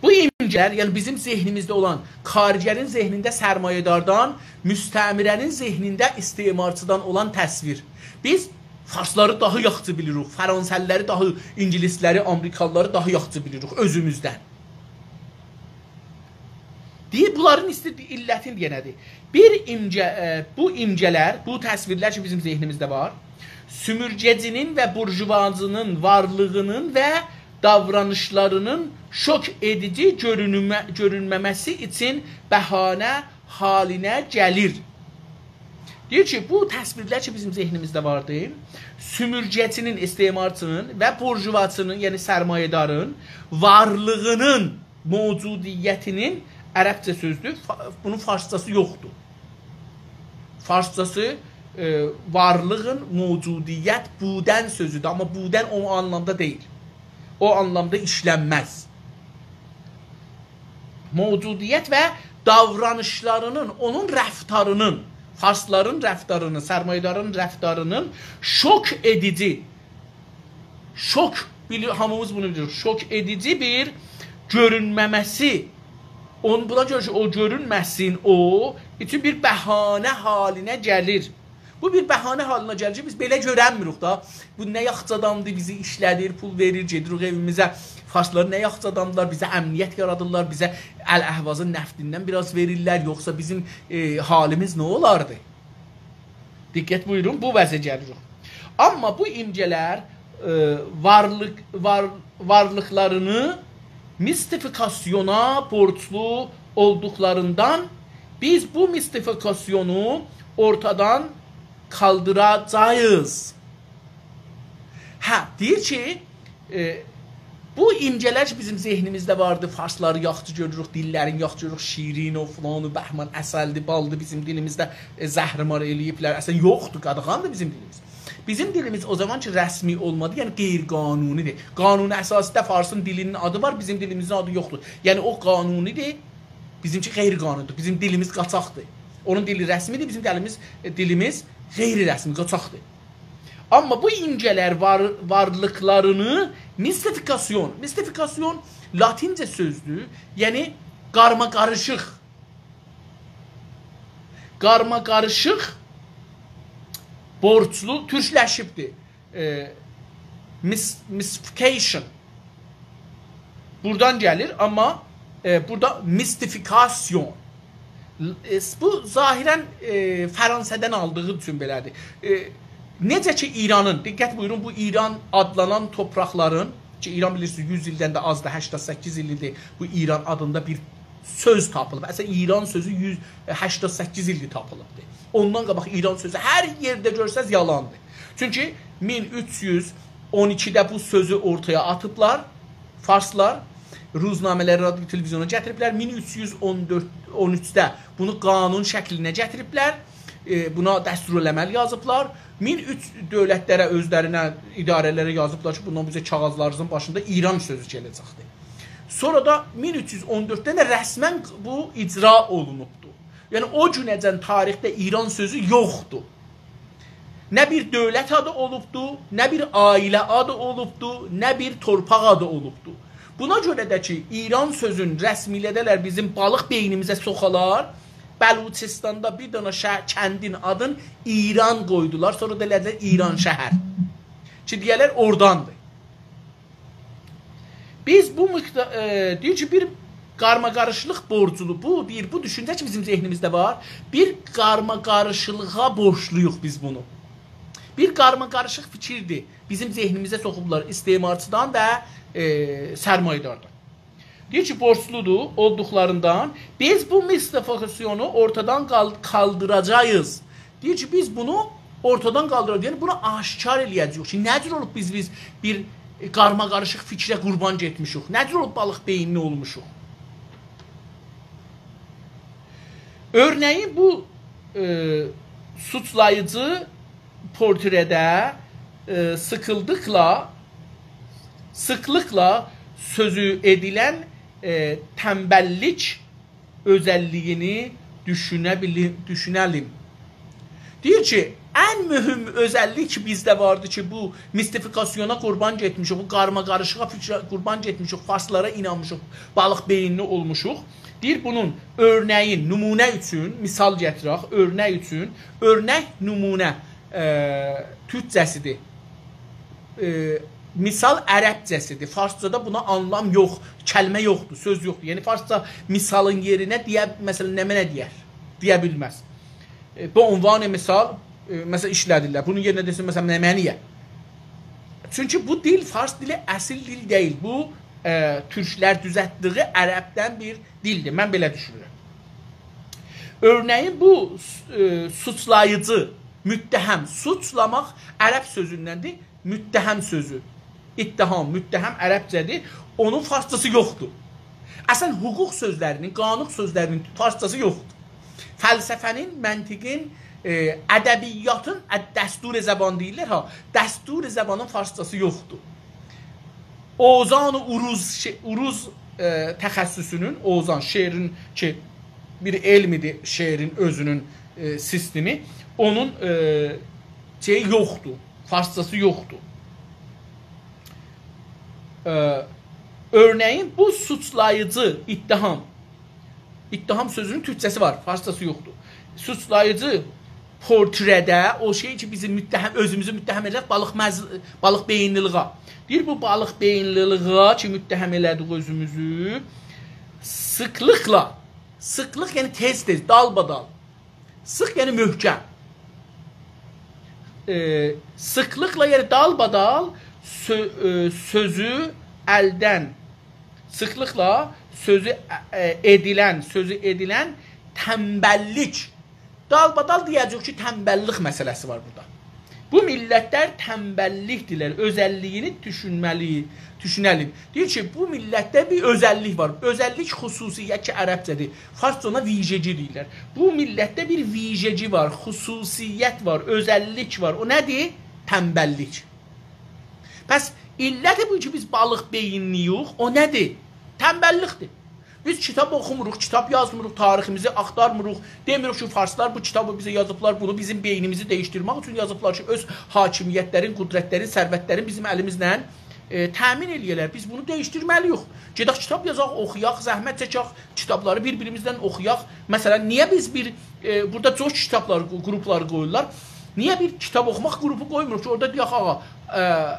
بو ایمگه‌لر، یعنی بیزیم ذهنیمیزده اولان، کارگرین ذهنینده سرمایه‌داردان، مستعمره‌نین ذهنینده استعمارچیدان اولان تصویر. بیز فارسلاری داها یاخشی بیلیریک، فرانسه‌لی‌لری داها، اینگیلیسلری، آمریکالی‌لاری داها یاخشی بیلیریک اؤزوموزدن. دئییر، بونلارین ایستی-، علتین دئیه نه‌دیر؟ بیر ایمگه، ائ، بو ایمگه‌لر، بو تصویرلر کی، بیزیم ذهنیمیزده وار، سومورگه‌چی‌نین و بورژوازی‌نین وارلیغی‌نین و داورانیشلارینین شوک ائدیجی گؤرونمه-، گؤرونمه‌مه‌سی اوچون بهانه حالینه گلیر. دئییر کی، بو تصویرلر کی، بیزیم ذهنیمیزده واردی، سومورگه‌چی‌نین، استعمارچی‌نین و بورژوازی‌نین، یعنی سرمایه‌دارین وارلیغی‌نین، موجودیتی‌نین، عربجه سؤزدور، فا-، بونون فارسجاسی یوخدور. فارسجاسی، ائ، وارلیغین، موجودیت، بودن سؤزودور، آمما بودن او آنلامدا دئییل. او آنلامدا ایشلنمز. موجودیت و داورانیشلاری‌نین، اونون رفتاری‌نین، فارسلارین رفتاری‌نین، سرمایه‌دارین رفتاری‌نین شوک ائدیجی، شوک، بیلی-، هامیمیز بونو بیلیریک، شوک ائدیجی بیر گؤرونمه‌مه‌سی، اون-، بونا گؤره کی، او گؤرونمه‌سین، او اوچون بیر بهانه حالینه گلیر. بو بیر بهانه حالینه گلیر کی، بیز بئله گؤرنمیریک دا. بو نه یاخشی آدامدیر، بیزی ایشله‌دیر، پول وئریر، گئدیریک ائویمیزه. فارسلار نه یاخشی آدامدیلار، بیزه امنیت یارادیرلار، بیزه الاحوازین نفتیندن بیر آز وئریرلر، یوخسا بیزیم، ائ، حالیمیز نه اولاردی؟ دقت بویورون، بو وضعه گلیریک. آمما بو ایمگه‌لر، ائ، وارلیق، وار-، وارلیقلارینی میستیفیکاسیونا بورجلو اولدوقلاریندان بیز بو میستیفیکاسیونو اورتادان قالدیراجاغیق. هه، دئییر کی، ائ، بو ایمگه‌لر کی، بیزیم ذهنیمیزده واردی، فارسلاری یاخشی گؤروروک، دیللرین یاخشی گؤروروک، شیرین او، فلان او، بهمان، عسلدیر، بالدیر، بیزیم دیلیمیزده، ائ، زهرمار ائله‌ییبلر. اصلا یوخدور، قاداغاندیر بیزیم دیلیمیز. بیزیم دیلیمیز او زامان کی، رسمی اولمادی، یعنی غیرقانونی‌دیر. قانون اساسی‌ده فارسین دیلی‌نین آدی وار، بیزیم دیلیمیزین آدی یوخدور. یعنی او قانونی‌دیر، بیزیمکی غیرقانونی‌دیر. بیزیم دیلیمیز قاچاقدیر. اونون دیلی رسمی‌دیر، بیزیم دیلیمیز، ائ، دیلیمیز غیررسمی، قاچاقدیر. آمما بو ایمگه‌لر وار-، وارلیقلارینی میستیفیکاسیون، میستیفیکاسیون لاتینجه سؤزدور، یعنی قارماقاریشیق. قارماقاریشیق بورجلو، تورکلشیبدیر. ائ، mis-, mystification. بورادان گلیر، آمما، ائ، بورادا میستیفیکاسیون. ائ، بو ظاهرا، ائ، فرانسه‌دن آلدیغی اوچون بئله‌دیر. ائ، نئجه کی، ایرانین، دقت بویورون، بو ایران آدلانان تورپاقلارین، کی، ایران بیلیرسینیز، یوز ایلدن ده آزدیر، هشتاد سککیز ایل ایدی بو ایران آدیندا بیر سؤز تاپیلیب. اصلا، ایران سؤزو یوز، هشتاد سککیز ایلدیر تاپیلیبدیر. اوندان قاباق ایران سؤزو هر یئرده گؤرسز یالاندیر. چونکی مین اوچ یوز اون ایکیده بو سؤزو اورتایا آتیبلار فارسلار، روزنامه‌لری، رادیو، تلویزیونا گتیریبلر. مین اوچ یوز اون دؤرد، اون اوچده بونو قانون شکلینه گتیریبلر. ائ، بونا دستورالعمل یازیبلار. مین اوچ دؤولتلره، اؤزلرینه، اداره‌لره یازیبلار کی، بوندان بیزه کاغیذلارینیزین باشیندا ایران سؤزو گله‌جکدیر. سونرا دا مین اوچ یوز اون دؤردده ده رسما بو اجرا اولونوبدور. یعنی، او گونه‌جن تاریخده ایران سؤزو یوخدور. نه بیر دؤولت آدی اولوبدو، نه بیر عائله آدی اولوبدو، نه بیر تورپاق آدی اولوبدو. بونا گؤره ده کی، ایران سؤزون رسمیله‌ده‌لر بیزیم بالیق بئینیمیزه سوخالار، بلوچستاندا بیر دنه شهر، کندین آدین ایران قویدولار، سونرا دا ائله‌دیلر ایرانشهر. کی، دئیه‌لر اوراداندیر. بیز بو مقدا-، ائ، دئییر کی، بیر قارماقاریشلیق بورجلو. بو، دئییر، بو دوشونجه کی، بیزیم ذهنیمیزده وار. بیر قارماقاریشیقلیغا بورجلویوق بیز بونو. بیر قارماقاریشیق فیکیردیر. بیزیم ذهنیمیزه سوخوبلار استعمارچیدان و، ائ، سرمایه‌داردان. دئییر کی، بورجلودور اولدوقلاریندان بیز بو میستیفیکاسیونو اورتادان قال-، قالدیراجاغیق. دئییر کی، بیز بونو اورتادان قالدیراجاغیق. یعنی، بونو آشکار ائله‌یه‌جه‌ییک کی، نه جور اولوب بیز، بیز بیر قارماقاریشیق فیکره قوربان گئتمیشیک؟ نه جور اولوب بالیق بئینلی اولموشوق؟ اؤرنه‌یین بو، ائ، سوچلاییجی پورتره‌ده، ائ، سیقیلدیقلا، سیقلیقلا سؤزو ائدیلن، ائ، تنبللیک اؤزللیگینی دوشونه بیلی-، دوشونه‌لیم. دئییر کی، ان مهم اؤزللیک کی، بیزده واردی کی، بو میستیفیکاسیونا قوربان گئتمیشیک، بو قارماقاریشیغا فیکره قوربان گئتمیشیک، فارسلارا اینانمیشیق، بالیق بئینلی اولموشوق. دئییر، بونون اؤرنه‌یین، نمونه اوچون، مثال گتیرک، اؤرنک اوچون، اؤرنک، نمونه، ائ، تورکجه‌سیدیر. ائ، مثال عربجه‌سیدیر. فارسجادا بونا آنلام یوخ، کلمه یوخدور، سؤز یوخدور. یعنی، فارسجا مثالین یئرینه دئیه، مثلا، نمنه دئیر؟ دئیه بیلمز. ائ، به عنوان مثال، ائ، مثلا، ایشله‌دیرلر. بونون یئرینه دئسین، مثلا، نمنه‌یه؟ چونکی بو دیل فارس دیلی اصیل دیل دئییل. بو، ائ، تورکلر دوزلتدیگی عربدن بیر دیلدیر. من بئله دوشونورم. اؤرنه‌یین بو، ائ، سوچلاییجی، متهم، سوچلاماق عرب سؤزوندندیر. متهم سؤزو. اتهام، متهم عربجه‌دیر. اونون فارسجاسی یوخدور. اصلا حقوق سؤزلرینین، قانون سؤزلرینین فارسجاسی یوخدور. فلسفه‌نین، منطقین، ائ، ادبیاتین، اد-، دستور زبان دئییرلر ها، دستور زبانین فارسجاسی یوخدور. اوزان عروض، شئ-، عروض، ائ، تخصصونون، اوزان شعرین کی، بیر علم ایدی، شعرین اؤزونون، ائ، سیستمی، اونون، ائ، شئیی یوخدور، فارسجاسی یوخدور. ائ، اؤرنه‌یین بو سوچلاییجی اتهام، اتهام سؤزونون تورکجه‌سی وار، فارسجاسی یوخدور. سوچلاییجی پورتره‌ده او شئی کی، بیزی متهم، اؤزوموزو متهم ائدک بالیق مز-، بالیق بئینلیلیغا. دئییر، بو بالیق بئینلیلیغا کی، متهم ائله‌دیک اؤزوموزو، سیقلیقلا، سیقلیق یعنی تئز-تئز، دالبادال. سیق یعنی محکم. ائ، سیقلیقلا، یعنی دالبادال سؤ-، ائ، سؤزو الدن، سیقلیقلا سؤزو، ائ، ائدیلن، سؤزو ائدیلن تنبللیک. دالبادال دئیه‌جه‌ییک کی، تنبللیک مسئله‌سی وار بورادا. بو میللتلر تنبللیکدیرلر، اؤزللیگینی دوشونمه‌لی، دوشونه‌لیم. دئییر کی، بو میللتده بیر اؤزللیک وار. اؤزللیک، خصوصیت کی، عربجه‌دیر. فارسجا اونا ویژگی دئییرلر. بو میللتده بیر ویژگی وار، خصوصیت وار، اؤزللیک وار. او نه‌دیر؟ تنبللیک. پس علت بو کی، بیز بالیق بئینلی‌یوخ، او نه‌دیر؟ تنبللیکدیر. بیز کیتاب اوخوموروق، کیتاب یازمیریق، تاریخیمیزی آختارمیریق. دئمیریک کی، فارسلار بو کیتابی بیزه یازیبلار، بونو بیزیم بئینیمیزی دییشدیرمک اوچون یازیبلار کی، اؤز حاکمیتلرین، قدرتلرین، ثروتلرین بیزیم الیمیزله، ائ، تأمین ائله‌یه‌لر. بیز بونو دییشدیرمه‌لی‌یوخ. گئدک کیتاب یازاق، اوخویاق، زحمت چکک، کیتابلاری بیر-بیریمیزدن اوخویاق. مثلا، نییه بیز بیر، ائ، بورادا چوخ کیتابلار، گروپلار قویورلار؟ نییه بیر کیتاب اوخوماق گروپو قویموروق کی، اورادا دئیک، آغا، ائ،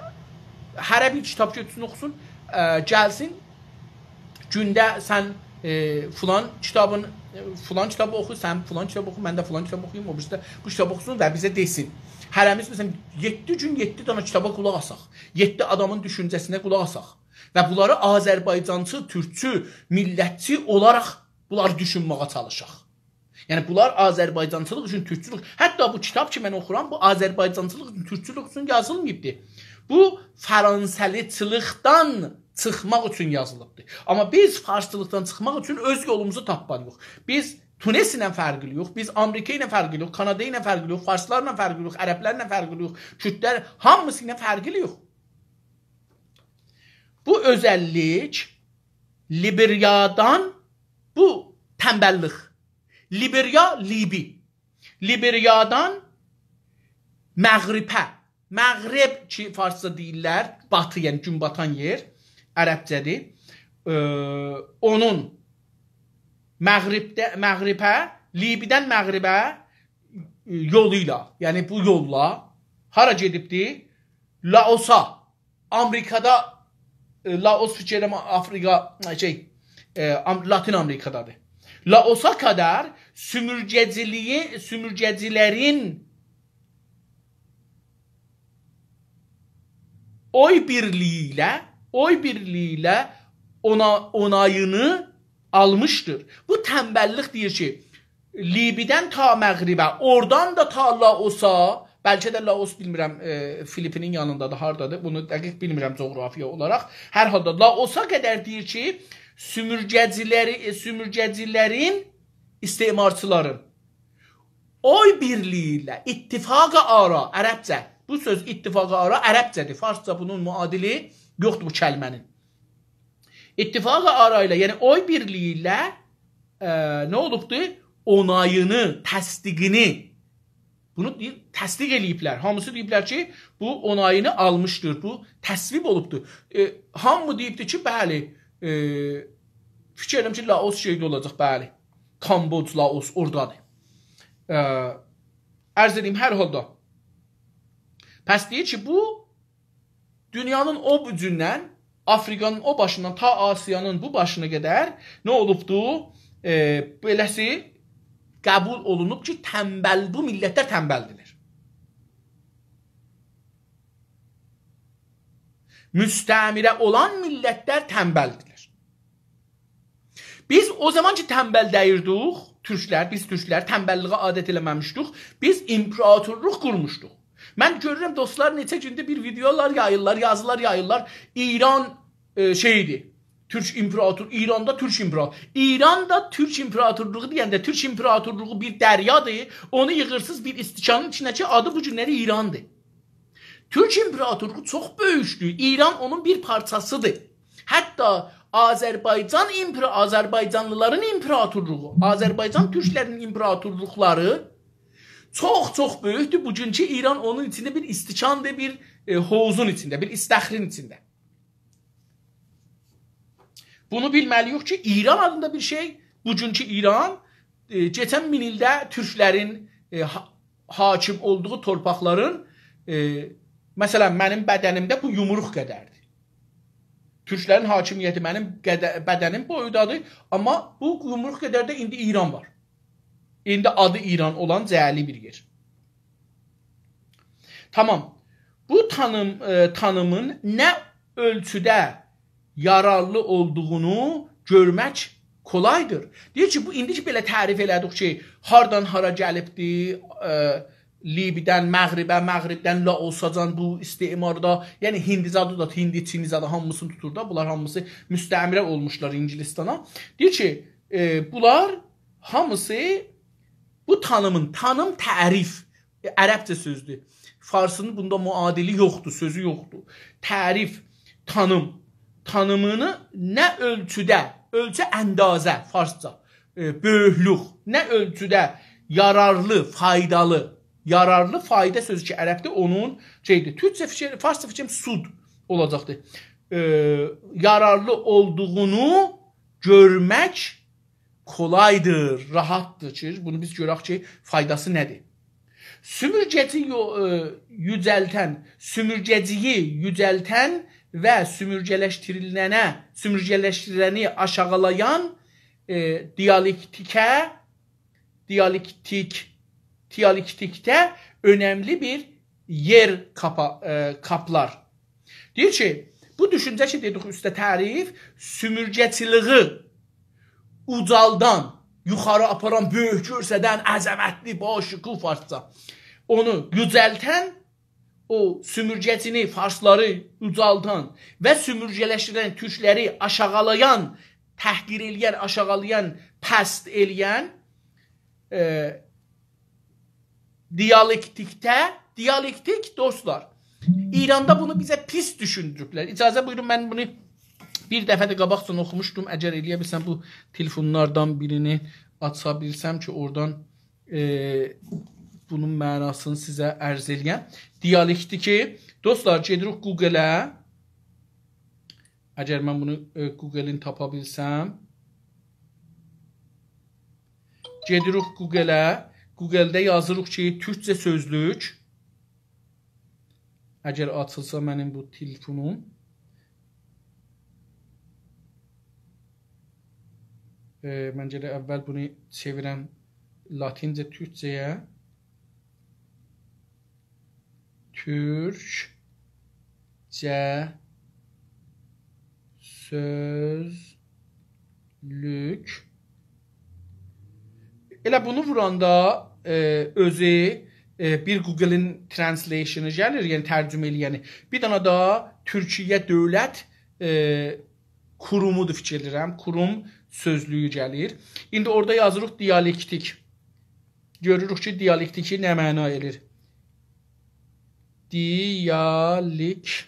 هره بیر کیتاب گؤتورسون، اوخوسون، ائ، گلسین، گونده سن، ائ، فلان کیتابین، ائ، فلان کیتابی اوخو، سن فلان کیتابی اوخو، من ده فلان کیتابی اوخویوم، او بیریسی ده بو کیتابی اوخوسون و بیزه دئسین. هره‌میز، مثلا، یئددی گون یئددی دنه کیتابا قولاق آساق، یئددی آدامین دوشونجه‌سینه قولاق آساق و بونلاری آذربایجانچی، تورکچو، میللتچی اولاراق بونلاری دوشونمه‌یه چالیشاق. یعنی، بونلار آذربایجانچیلیق اوچون تورکچولوک. حتی بو کیتاب کی، من اوخورام، بو آذربایجانچیلیق اوچون، تورکچولوک اوچون یازیلماییبدی. بو، فرانسه‌لیچیلیکدن چیخماق اوچون یازیلیبدی. آمما بیز فارسچیلیقدان چیخماق اوچون اؤز یولوموزو تاپمالی‌ییق. بیز تونس ایله فرقلی‌ییک، بیز آمریکا ایله فرقلی‌ییک، کانادا ایله فرقلی‌ییک، فارسلارلا فرقلی‌ییک، عربلرله فرقلی‌ییک، کوردلر، هامیسی ایله فرقلی‌ییک. بو اؤزللیک لیبریادان، بو تنبللیک. لیبریا، لیبی. لیبریادان مغربه، مغرب کی، فارسجا دئییرلر، باتی، یعنی گون باتان یئر، عربجه‌دیر. ائ، اونون مغربده، مغربه، لیبی‌دن مغربه، ائ، یولو ایله، یعنی بو یوللا هارا گئدیبدی؟ لائوسا، آمریکادا، ائ، لائوس فیکیر ائلیرم آفریقا، شئی، ائ، آم-، لاتین آمریکادادیر. لائوسا قدر سومورگه‌چیلیگی، سومورگه‌چیلرین اوی بیرلیگی ایله، اوی بیرلیگی ایله اونا-، اونایینی آلمیشدیر. بو تنبللیک دئییر کی، لیبی‌دن تا مغربه، اورادان دا تا لائوسا، بلکه ده لائوس بیلمیرم، ائ، فیلیپینین یانیندادیر، هاردادیر، بونو دقیق بیلمیرم جغرافیا اولاراق. هر حالدا لائوسا قدر دئییر کی، سومورگه‌چیلری، ائ، سومورگه‌چیلرین، استعمارچیلارین اوی بیرلیگی ایله، اتفاق آرا، عربجه. بو سؤز اتفاق آرا عربجه‌دیر. فارسجا بونون معادلی یوخدور بو کلمه‌نین. اتفاق آرا ایله، یعنی اوی بیرلیگی ایله، ائ، نه اولوبدور؟ اونایینی، تصدیقینی، بونو دئییر، تصدیق ائله‌ییبلر. هامیسی دئییبلر کی، بو اونایینی آلمیشدیر، بو تصویب اولوبدور. ائ، هامی دئییبدیر کی، بلی، ائ، فیکیر ائدیرم کی، لائوس شئیده اولاجاق، بلی. کامبوج، لائوس اورادادیر. ائ، عرض ائدییم، هر حالدا. پس دئییر کی، بو دونیانین او بوجوندن، آفریقانین او باشیندان تا آسیانین بو باشینا قدر نه اولوبدو؟ ائ، بئله‌سی قبول اولونوب کی، تنبل، بو میللتلر تنبلدیلر. مستعمره اولان میللتلر تنبلدیلر. بیز او زامان کی، تنبل دئییردیک، تورکلر، بیز تورکلر تنبللیگه عادت ائله‌مه‌میشدیک، بیز ایمپراتورلوق قورموشدوق. من گؤرورم، دوستلار نئچه گونده بیر ویدئولار یاییرلار، یازیلار یاییرلار. ایران، ائ، شئیدیر، تورک ایمپراتور، ایراندا تورک ایمپراتور، ایراندا تورک ایمپراتورلوغو دئینده، تورک ایمپراتورلوغو بیر دریادیر، اونو ییغیرسینیز بیر استکانین ایچینه کی، آدی بو گونلری ایراندیر. تورک ایمپراتورلوغو چوخ بؤیوکدور. ایران اونون بیر پارچاسیدیر. حتی آذربایجان ایمپرا-، آذربایجانلیلارین ایمپراتورلوغو، آذربایجان تورکلرینین ایمپراتورلوقلاری چوخ-چوخ بؤیوکدور. بوگونکو ایران اونون ایچینده بیر استکاندیر، بیر، ائ، حوضون ایچینده، بیر استخرین ایچینده. بونو بیلمه‌لی‌ییک کی، ایران آدیندا بیر شئی، بوگونکو ایران، ائ، کئچن مین ایلده تورکلرین، ائ، حا-، حاکم اولدوغو تورپاقلارین، ائ، مثلا، منیم بدنیمده بو یومروق قدردیر. تورکلرین حاکمیتی منیم قده-، بدنیم بویودادیر، آمما بو یومروق قدر ده ایندی ایران وار. ایندی آدی ایران اولان جعلی بیر یئر. تامام. بو تانیم، ائ، تانیمین نه اؤلچوده یارارلی اولدوغونو گؤرمک کولایدیر. دئییر کی، بو ایندی کی، بئله تعریف ائله‌دیک کی، هاردان هارا گلیبدی، ائ، لیبی‌دن مغربه، مغربدن لائوساجان بو استعماردا، یعنی هیندی‌زادی دا، هیندی، چینی‌زادی هامیسینی توتور دا، بونلار هامیسی مستعمره اولموشلار اینگیلیستانا. دئییر کی، ائ، بونلار هامیسی بو تانیمین، تانیم تعریف، ائ، عربجه سؤزدور. فارسینین بوندا معادلی یوخدور، سؤزو یوخدور. تعریف، تانیم، تانیمینی نه اؤلچوده، اؤلچو اندازه، فارسجا، ائ، بؤیوکلوک، نه اؤلچوده یارارلی، فایدالی، یارارلی، فایدا سؤزو کی، عربده اونون شئیدیر. تورکجه فیکیر، فارسجا فیکریم سود اولاجاقدیر. ائ، یارارلی اولدوغونو گؤرمک کولایدیر، راحتدیر کی، بونو بیز گؤرک کی، فایداسی نه‌دیر؟ سومورگه‌چی یو-، ائ، یوجلتن، سومورگه‌چی‌یی یوجلتن و سومورگه‌لشدیریلنه، سومورگه‌لشدیریلنی آشاغیلایان، ائ، دیالکتیکه، دیالکتیک، دیالکتیکده اؤنملی بیر یئر کاپا-، ائ، کاپلار. دئییر کی، بو دوشونجه کی، دئدیک اوسته تعریف، سومورگه‌چیلیگی اوجالدان، یوخاری آپاران، بؤیوک گؤرسدن، عظمتلی، باشکوه فارسجا. اونو یوجلتن، او سومورگه‌چینی، فارسلاری اوجالدان و سومورگه‌لشدیرن تورکلری آشاغیلایان، تحقیر ائله‌ین، آشاغیلایان، پست ائله‌ین، ائ، دیالکتیکده، دیالکتیک، دوستلار، ایراندا بونو بیزه پیس دوشوندوروبلر. اجازه بویورون، من بونو بیر دفعه ده قاباقجادان اوخوموشدوم. اگر ائله‌یه بیلسم، بو تلفونلاردان بیرینی آچا بیلسم کی، اورادان، ائ، بونون معناسینی سیزه عرض ائله‌یم. دیالکتیکی، دوستلار، گئدیریک گوگله. اگر من بونو، ائ، گوگلین تاپا بیلسم. گئدیریک گوگله. گوگلده یازیریق کی، تورکجه سؤزلوک. اگر آچیلسا منیم بو تلفونوم. ائ، من گرک اول بونو چئویرم لاتینجه تورکجه‌یه. تورکجه سؤزلوک. ائله بونو ووراندا، ائ، اؤزو، ائ، بیر گوگلین ترنسلیشنی گلیر، یعنی ترجمه ائله‌ینی. بیر دنه ده تورکیه دؤولت، ائ، قورومودور فیکیر ائدیرم. قوروم سؤزلویو گلیر. ایندی اورادا یازیریق دیالکتیک. گؤروروک کی، دیالکتیکی نه معنا ائله‌ییر؟ دیالکتیک.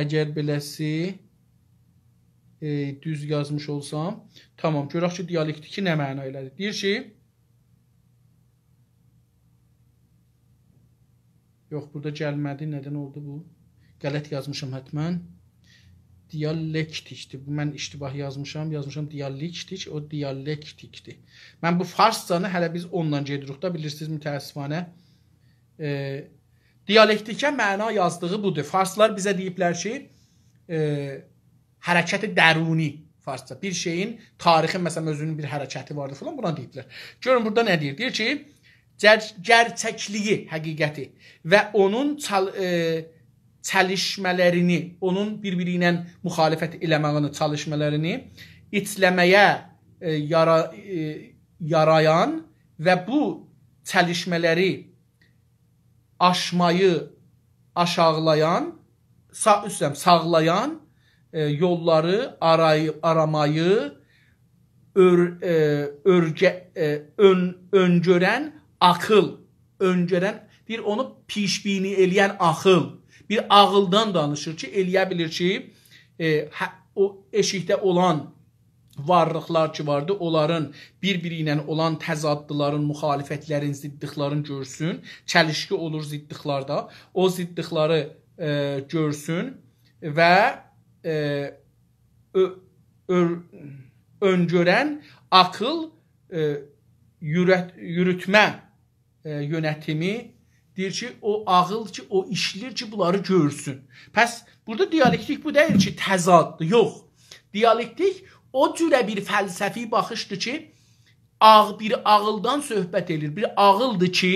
اگر بئله‌سی، ائ، دوز یازمیش اولسام، تامام، گؤرک کی، دیالکتیکی نه معنا ائله‌دی. دئییر کی، یوخ، بورادا گلمه‌دی. ندن اولدو بو؟ غلط یازمیشام حتماً. دیالکتیکدیر. بو من اشتباه یازمیشام. یازمیشام دیالکتیک، او دیالکتیکدیر. من بو فارسجانی هله بیز اونونلا گئدیریک دا، بیلیرسینیز، متأسفانه. ائ، دیالکتیکه معنا یازدیغی بودور. فارسلار بیزه دئییبلر کی، ائ، حرکت درونی فارسجا. بیر شئیین، تاریخین، مثلاً، اؤزونون بیر حرکتی واردیر فلان، بونا دئییبلر. گؤرون بورادا نه دئییر؟ دئییر کی، گر-، گرچکلیگی، حقیقتی و اونون چال-، ائ، چلیشمه‌لرینی، اونون بیر-بیری ایله مخالفت ائله‌مه‌یینی، چلیشمه‌لرینی ایچله‌مه‌یه، ائ، یارا-، ائ، یارایان و بو چلیشمه‌لری آشمایی، آشاغیلایان، سا-، اوستم، ساغلایان، ائ، یوللاری آرای-، آرامایی، اؤر-، ائ، اؤرگه-، ائ، اؤن-، اؤنگؤرن عاغیل، اؤنگؤرن، دئییر، اونو پیش‌بینی ائله‌ین عاغیل. بیر عاغیلدان دانیشیر کی، ائله‌یه بیلیر کی، ائ، هه-، او ائشیکده اولان وارلیقلار کی واردی، اونلارین بیر-بیری ایله اولان تضادلارین، مخالفتلرین، ضدلیکلرین گؤرسون. چلیشکی اولور ضدلیکلرده. او ضدلیکلری، ائ، گؤرسون و، ائ، اؤ-، اؤر-، اؤنگؤرن عاغیل، ائ، یورت-، یوروتمه ائ، یؤنتیمی دئییر کی، او عاغیل کی، او ایشله‌ییر کی، بونلاری گؤرسون. پس بورادا دیالکتیک بو دئییل کی، تضاددیر، یوخ. دیالکتیک او جوره بیر فلسفی باخیشدیر کی، عاغ-، بیر عاغیلدان صحبت ائله‌ییر، بیر عاغیلدیر کی،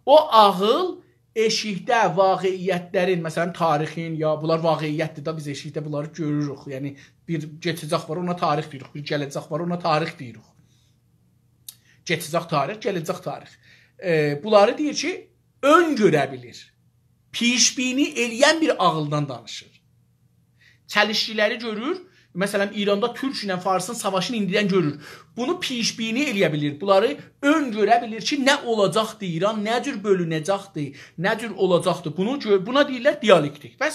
او عاغیل ائشیکده واقعیتلرین، مثلاً، تاریخین، یا بونلار واقعیتدیر ده، بیز ائشیکده بونلاری گؤروروک. یعنی، بیر کئچه‌جک وار، اونا تاریخ دئییریک، بیر گله‌جک وار، اونا تاریخ دئییریک. کئچه‌جک تاریخ، گله‌جک تاریخ. ائ، بونلاری دئییر کی، اؤنگؤره بیلیر. پیش‌بینی ائله‌ین بیر عاغیلدان دانیشیر. چلیشکیلری گؤرور. مثلاً، ایراندا تورک ایله فارسین ساواشینی ایندیدن گؤرور. بونو پیش‌بینی ائله‌یه بیلیر. بونلاری اؤنگؤره بیلیر کی، نه اولاجاقدی ایران، نه جور بؤلونه‌جکدی، نه جور اولاجاقدی. بونو گؤ-، بونا دئییرلر دیالکتیک. پس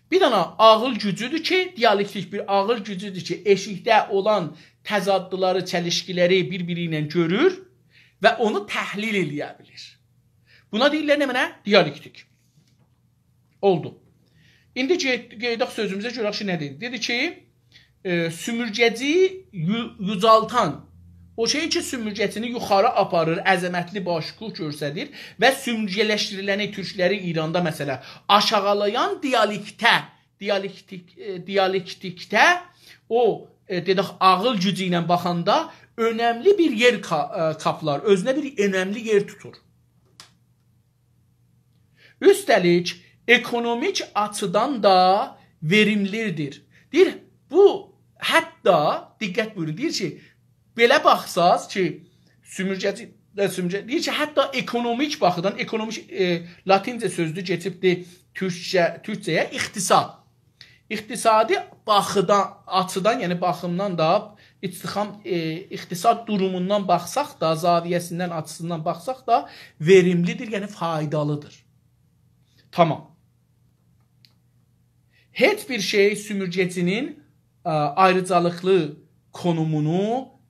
بیر دنه عاغیل گوجودور کی، دیالکتیک بیر عاغیل گوجودور کی، ائشیکده اولان تضادلاری، چلیشکیلری بیر-بیری ایله گؤرور و اونو تحلیل ائله‌یه بیلیر. بونا دئییرلر نمنه؟ دیالکتیک. اولدو. ایندی گئ-، قئییداق سؤزوموزه، گؤرک کی، نه دئدی. دئدی کی، ائ، سومورگه‌جی یو-، یوجالتان، او شئی کی، سومورگه‌چینی یوخاری آپاریر، عظمتلی باشکوه گؤستریر و سومورگه‌لشدیریلنی، تورکلری ایراندا، مثلا، آشاغیلایان دیالکته، دیالکتیک، ائ، دیالکتیکده او، ائ، دئدیک، عاغیل گوجو ایله باخاندا اؤنملی بیر یئر کا-، ائ، قاپلار، اؤزونه بیر اؤنملی یئر توتور. اوسته‌لیک، اکونومیک آچیدان دا وئریملی‌دیر. دئییر، بو حتی، دقت بویورون، دئییر کی، بئله باخساز کی، سومورگه‌جی، ائ، سومورگه، دئییر کی، حتی اکونومیک باخیدان، اکونومیک، ائ، لاتینجه سؤزدور، کئچیبدیر تورکجه، تورکجه‌یه اقتصاد. اقتصادی باخیدان، آچیدان، یعنی باخیمدان دا، استخام-، ائ، اقتصاد دوروموندان باخساق دا، زاویه‌سیندن، آچیسیندان باخساق دا، وئریملی‌دیر، یعنی فایدالی‌دیر. تامام. هئچ بیر شئی سومورگه‌چینین، ائ، آیریجالیقلی کونومونو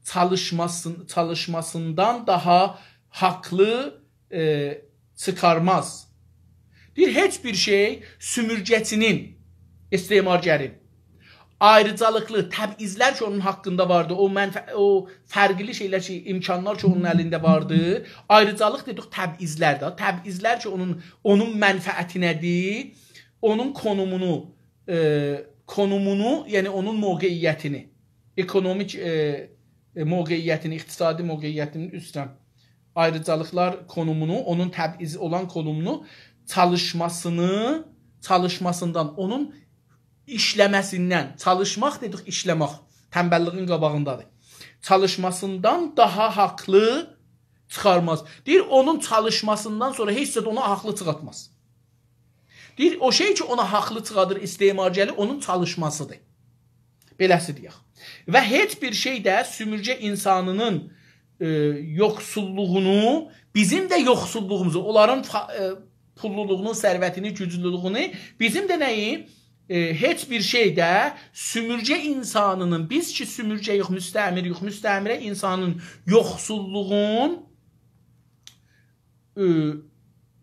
چالیشماسین-، چالیشماسیندان داها حاقلی، ائ، چیخارماز. دئییر، هئچ بیر شئی سومورگه‌چی‌نین، استعمارگرین آیریجالیقلی تبعیض‌لر کی، اونون حاقیندا واردی، او منفع-، او فرقلی شئی‌لر کی، امکانلار کی، اونون الینده واردی. آیریجالیق دئدیک، تبعیض‌لر ده. تبعیض‌لر کی، اونون، اونون منفعتینه‌دیر، اونون کونومونو، ائ، کونومونو، یعنی اونون موقعیتینی، اکونومیک، ائ، ائ، موقعیتینی، اقتصادی موقعیتینین اوستون آیریجالیقلار کونومونو، اونون تبعیض اولان کونومونو چالیشماسینی، چالیشماسیندان، اونون ایشله‌مه‌سیندن، چالیشماق دئدیک، ایشله‌مک تنبللیگین قاباغیندادیر. چالیشماسیندان داها حاقلی چیخارماز. دئییر، اونون چالیشماسیندان سونرا هئچ زاد اونا حاقلی چیخارتماز. دئییر، او شئی کی، اونا حاقلی چیخاردیر استعمارگری، اونون چالیشماسیدیر. بئله‌سی دئیک. و هئچ بیر شئی ده سومورگه اینسانی‌نین، ائ، یوخسوللوغونو، بیزیم ده یوخسوللوغوموزو، اونلارین فا-، ائ، پوللولوغونو، ثروتینی، گوجلولوگونو، بیزیم ده نه‌یی؟ ائ، هئچ بیر شئی ده سومورگه اینسانی‌نین، بیز کی، سومورگه‌یوخ، مستعمره‌یوخ، مستعمره اینسانین یوخسوللوغون، ائ،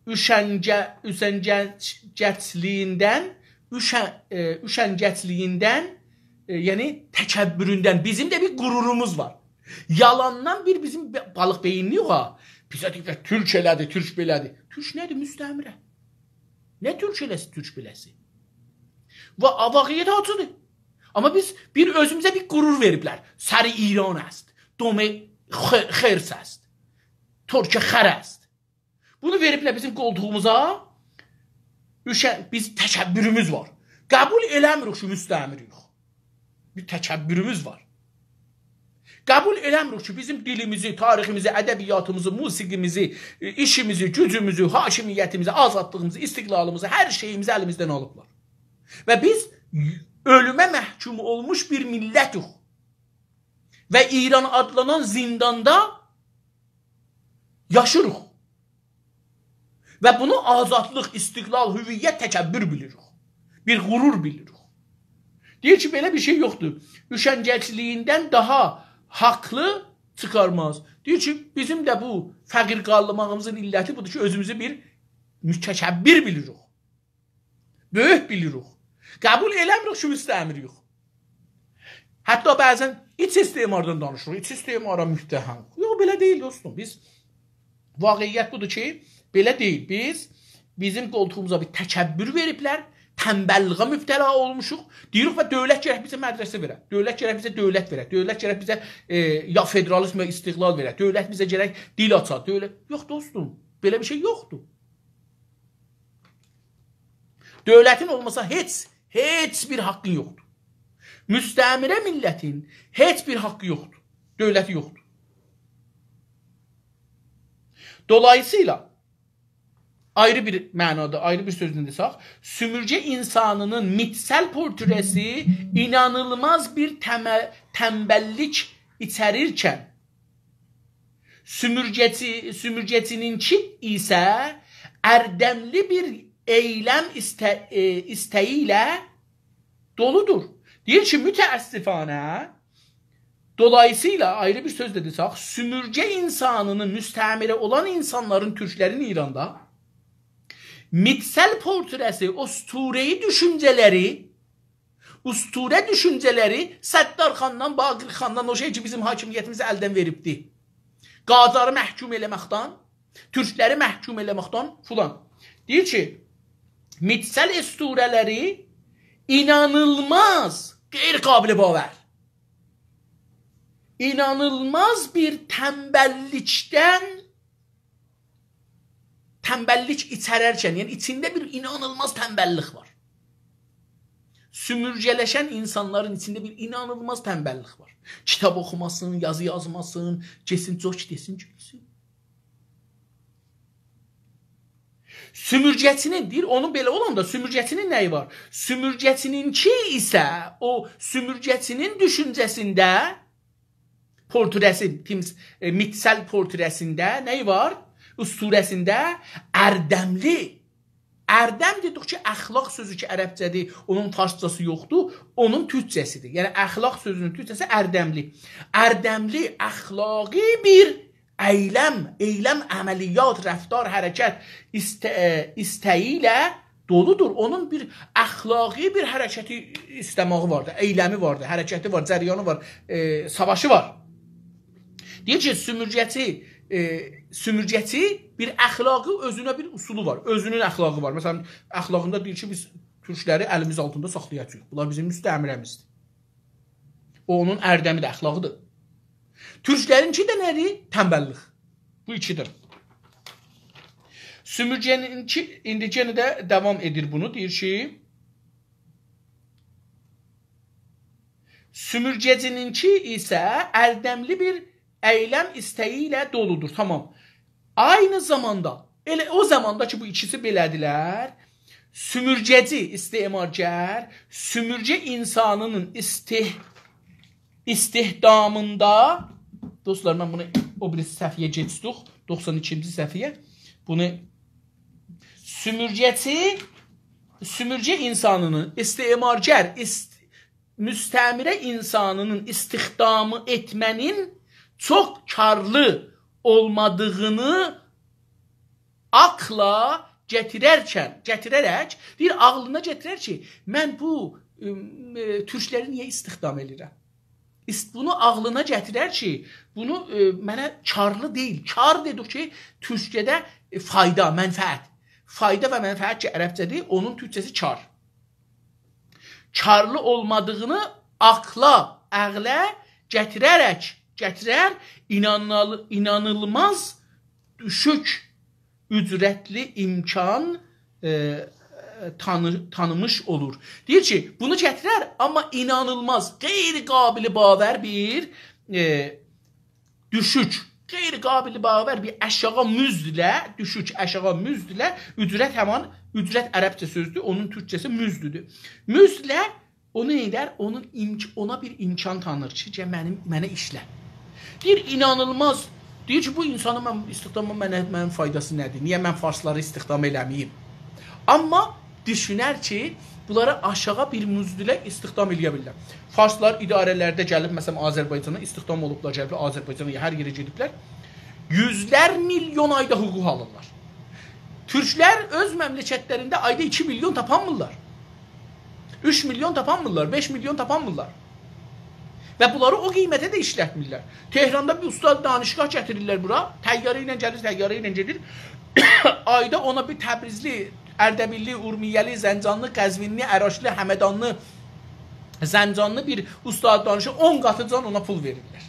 اوشنگه-، اوشنگه‌چلیگیندن، اوشه-، ائ، اوشنگه‌چلیگیندن، ائ، یعنی تکبروندن. بیزیم ده بیر غروروموز وار. یالاندان بیر بیزیم به-، بالیق بئیینلی‌یوخ ها. بیزه دئییرلر، تورک ائله‌دی، تورک بئله‌دی. تورک نه‌دیر؟ مستعمره. نه تورک ائله‌سی، تورک بئله‌سی؟ و واقعیت آجیدیر. آمما بیز بیر اؤزوموزه بیر غرور وئریبلر. سر ایران است، دم خ-، خرس است، ترک خر است. بونو وئریبلر بیزیم قولتوغوموزا. اوشه-، بیز تکبروموز وار. قبول ائله‌میریک کی، مستعمره‌یوخ. بیر تکبروموز وار. قبول ائله‌میریک کی، بیزیم دیلیمیزی، تاریخیمیزی، ادبیاتیمیزی، موسیقیمیزی، ائ، ایشیمیزی، گوجوموزو، حاکمیتیمیزی، آزادلیغیمیزی، استقلالیمیزی، هر شئییمیزی الیمیزدن آلیبلار. و بیز اؤلومه محکوم اولموش بیر میللتیک. و ایران آدلانان زینداندا یاشیریق. و بونو آزادلیق، استقلال، هویت، تکبر بیلیریک. بیر غرور بیلیریک. دئییر کی، بئله بیر شئی یوخدور. اوشنگه‌چلیگیندن داها حاقلی چیخارماز. دئییر کی، بیزیم ده بو فقیر قالماغیمیزین علتی بودور کی، اؤزوموزو بیر متکبر بیلیریک. بؤیوک بیلیریک. قبول ائله‌میریک کی، مستعمره‌یوخ. حتی بعضا ایچ استعماردان دانیشیریق. ایچ استعمارا متهم. یوخ، بئله دئییل، دوستوم. بیز، واقعیت بودور کی، بئله دئییل. بیز، بیزیم قولتوغوموزا بیر تکبر وئریبلر، تنبللیگه مبتلا اولموشوق. دئییریک، و دؤولت گرک بیزه مدرسه وئره. دؤولت گرک بیزه دؤولت وئره. دؤولت گرک بیزه، ائ، یا فدرالیزم، یا استقلال وئره. دؤولت بیزه گرک دیل آچا. دؤولت، یوخ، دوستوم، بئله بیر شئی یوخدور. دؤولتین اولماسا هئچ، هئچ بیر حاققین یوخدور. مستعمره میللتین هئچ بیر حاققی یوخدور. دؤولتی یوخدور. دولاییسییلا، آیری بیر معنادا، آیری بیر سؤزله دئسک، سومورگه اینسانی‌نین میتسل پورتره‌سی اینانیلماز بیر تمه-، تنبللیک ایچریرکن، سومورگه‌چی، سومورگه‌چی‌نینکی ایسه اردملی بیر ائیلم ایسته-، ائ، ایسته‌یی ایله دولودور. دئییر کی، متأسفانه، دولاییسییلا، آیری بیر سؤزله دئسک، سومورگه اینسانی‌نین، مستعمره اولان اینسانلارین، تورکلرین ایراندا میتسل پورتره‌سی، اسطوره‌ای دوشونجه‌لری، اسطوره دوشونجه‌لری ستارخاندان، باقرخاندان، او شئی کی، بیزیم حاکمیتیمیزی الدن وئریبدی. قاجاری محکوم ائله‌مکدن، تورکلری محکوم ائله‌مکدن فلان. دئییر کی، میتسل اسطوره‌لری اینانیلماز، غیر قابل باور، اینانیلماز بیر تنبللیکدن، تنبللیک ایچررکن، یعنی ایچینده بیر اینانیلماز تنبللیک وار. سومورگه‌لشن اینسانلارین ایچینده بیر اینانیلماز تنبللیک وار. کیتاب اوخوماسین، یازی یازماسین، گئتسین، جوک دئسین، گولسون. سومورگه‌چی‌نین، دئییر، اونون بئله اولاندا سومورگه‌چی‌نین نه‌یی وار؟ سومورگه‌چی‌نینکی ایسه، او سومورگه‌چی‌نین دوشونجه‌سینده، پورتره‌سی، تیمس-، ائ، میتسل پورتره‌سینده نه‌یی وار؟ اسطوره‌سینده اردملی، اردم دئدیک کی، اخلاق سؤزو کی، عربجه‌دیر، اونون فارسجاسی یوخدور، اونون تورکجه‌سیدیر. یعنی، اخلاق سؤزونون تورکجه‌سی اردملی. اردملی، اخلاقی بیر ائیلم، ائیلم، عملیات، رفتار، حرکت ایسته-، ائ، ایسته‌یی ایله دولودور. اونون بیر اخلاقی بیر حرکتی، ایسته‌ماغی واردیر، ائیلمی واردیر، حرکتی وار، جریانی وار، ائ، ساواشی وار. دئییر کی، سومورگه‌چی، ائ، سومورگه‌چی بیر اخلاقی، اؤزونه بیر اصولو وار، اؤزونون اخلاقی وار. مثلا، اخلاقیندا دئییر کی، بیز تورکلری الیمیز آلتیندا ساخلایاجاغیق. بونلار بیزیم مستعمره‌میزدیر. او اونون اردمی‌دیر، اخلاقی‌دیر. تورکلرینکی ده نه‌دیر؟ تنبللیک. بو ایکی‌دیر. سومورگه‌نینکی، ایندی یئنه ده داوام ائدیر بونو، دئییر کی، سومورگه‌چینینکی ایسه اردملی بیر ائیلم ایسته‌یی ایله دولودور. تامام. عینی زاماندا، ائله او زاماندا کی، بو ایکیسی بئله‌دیلر، سومورگه‌چی، استعمارگر، سومورگه اینسانینین استح-، استخدامیندا، دوستلار، من بونو او بیری صفحه‌یه کئچدیک، دوخسان ایکینجی صفحه‌یه. بونو سومورگه‌چی، سومورگه اینسانینین استعمارگر، است-، مستعمره اینسانینین استخدامی ائتمه‌نین چوخ کارلی اولمادیغینی عاغلا گتیررکن، گتیره‌رک، دئییر، عاغلینا گتیرر کی، من بو، ائم، ائ، تورکلری نییه استخدام ائدیرم؟ ایست-، بونو عاغلینا گتیرر کی، بونو، ائ، منه کارلی دئییل. کار دئدیک کی، تورکجه‌ده، ائ، فایدا، منفعت. فایدا و منفعت کی، عربجه‌دیر، اونون تورکجه‌سی کار. کارلی اولمادیغینی عاغلا، عقله گتیره‌رک، گتیرر، اینانال-، اینانیلماز دوشوک اوجرتلی امکان، ائ، تانی-، تانیمیش اولور. دئییر کی، بونو گتیرر، آمما اینانیلماز، غیر قابل باور بیر، ائ، دوشوک، غیر قابل باور بیر آشاغی مزدله، دوشوک آشاغی مزدله، اوجرت همان، اوجرت عربجه سؤزدور، اونون تورکجه‌سی مزدودور. مزدله اونو ائدر، اونون ایمک-، اونا بیر امکان تانیر کی، گل منیم، منه ایشله. دئییر، اینانیلماز. دئییر کی، بو اینسانی من استخدام، منه، منیم فایداسی نه‌دیر؟ نییه من فارسلاری استخدام ائله‌مه‌ییم؟ آمما دوشونر کی، بونلاری آشاغی بیر مزدله استخدام ائله‌یه بیلیرم. فارسلار اداره‌لرده گلیب، مثلا، آذربایجانا استخدام اولوبلار، گلیبلر آذربایجانا، یا هر یئره گئدیبلر. یوزلر میلیون آیدا حقوق آلیرلار. تورکلر اؤز مملکتلرینده آیدا ایکی میلیون تاپانمیرلار. اوچ میلیون تاپانمیرلار، بئش میلیون تاپانمیرلار. و بونلاری او قیمته ده ایشلتمیرلر. تهراندا بیر استاد دانشگاه گتیریرلر بورا، طیاره ایله گلیر، طیاره ایله گئدیر. آیدا اونا بیر تبریزلی، اردبیللی، اورمیه‌لی، زنجانلی، قزوینلی، اراشلی، همدانلی، زنجانلی بیر استاد دانشگاه اون قاتیجان اونا پول وئریرلر.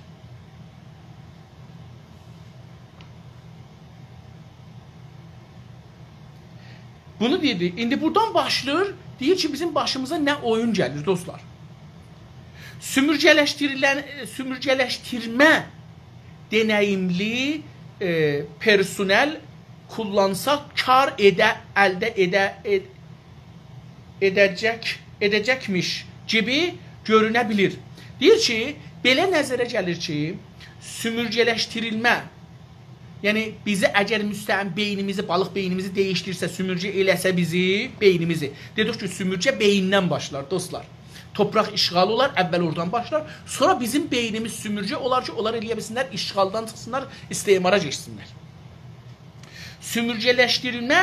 بونو دئدی. ایندی بورادان باشلاییر، دئییر کی، بیزیم باشیمیزا نه اویون گلیر، دوستلار. سومورگه‌لشدیریلن، سومورگه‌لشدیرمه دئنه‌ییملی، ائ، پرسونل کوللانسا کار ائده، الده ائده، ائد-، ائده‌جک، ائده‌جکمیش کیمی گؤرونه بیلیر. دئییر کی، بئله نظره گلیر کی، سومورگه‌لشدیریلمه، یعنی بیزی اگر مستعم بئینیمیزی، بالیق بئینیمیزی دییشدیرسه، سومورگه ائله‌سه بیزی، بئینیمیزی. دئدیک کی، سومورگه بئیندن باشلار، دوستلار. تورپاق اشغالی اولار، اول اورادان باشلار. سونرا بیزیم بئینیمیز سومورگه اولار کی، اونلار ائله‌یه بیلسینلر، اشغالدان چیخسینلار، استعمارا گئتسینلر. سومورگه‌لشدیریلمه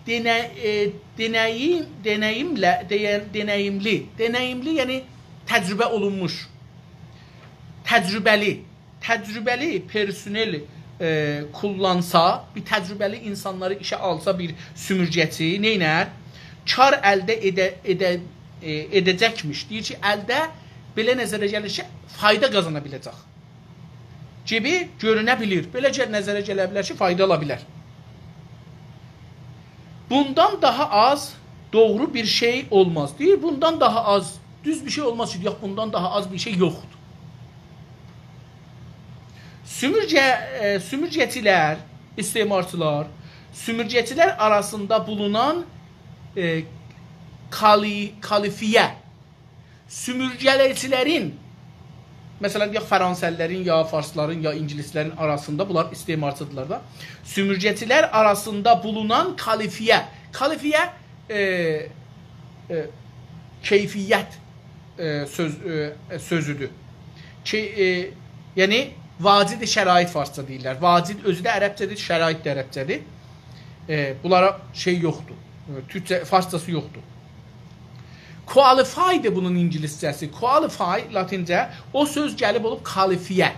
دئنه-، ائ، دئنه‌ییم، دئنه‌ییمله، دئین-، دئنه‌ییملی، دئنه‌ییملی، یعنی تجربه اولونموش، تجربه‌لی، تجربه‌لی پرسونل، ائ، کوللانسا، بیر تجربه‌لی اینسانلاری ایشه آلسا بیر سومورگه‌چی، نئینر؟ کار الده ائده-، ائده-، ائ، ائده‌جکمیش. دئییر کی، الده بئله نظره گلیر کی، فایدا قازانا بیله‌جک کیمی گؤرونه بیلیر. بئله گل-، نظره گله بیلر کی، فایدا آلا بیلر. بوندان داها آز دوغرو بیر شئی اولماز. دئییر، بوندان داها آز، دوز بیر شئی اولماز کی، یوخ، بوندان داها آز بیر شئی یوخدور. سومورگه-، ائ، سومورگه‌چیلر، استعمارچیلار، سومورگه‌چیلر آراسیندا بولونان، ائ، کالی-، کالیفیه، سومورگه‌له‌چیلرین، مثلا، دئیک، فرانسه‌لی‌لرین، یا فارسلارین، یا اینگیلیسلرین آراسیندا، بونلار استعمارچیدیرلار دا، سومورگه‌چیلر آراسیندا بولونان کالیفیه، کالیفیه، ائ، ائ، کیفیت، ائ، سؤز، ائ، سؤزودور. کی، ائ، یعنی، واجد شرایط فارسجا دئییرلر. واجد اؤزو ده عربجه‌دیر، شرایط ده عربجه‌دیر. ائ، بونلارا شئی یوخدور. ائ، تورکجه، فارسجاسی یوخدور. Qualified بونون اینگیلیسجه‌سی. Qualify لاتینجه، او سؤز گلیب اولوب کالیفیه.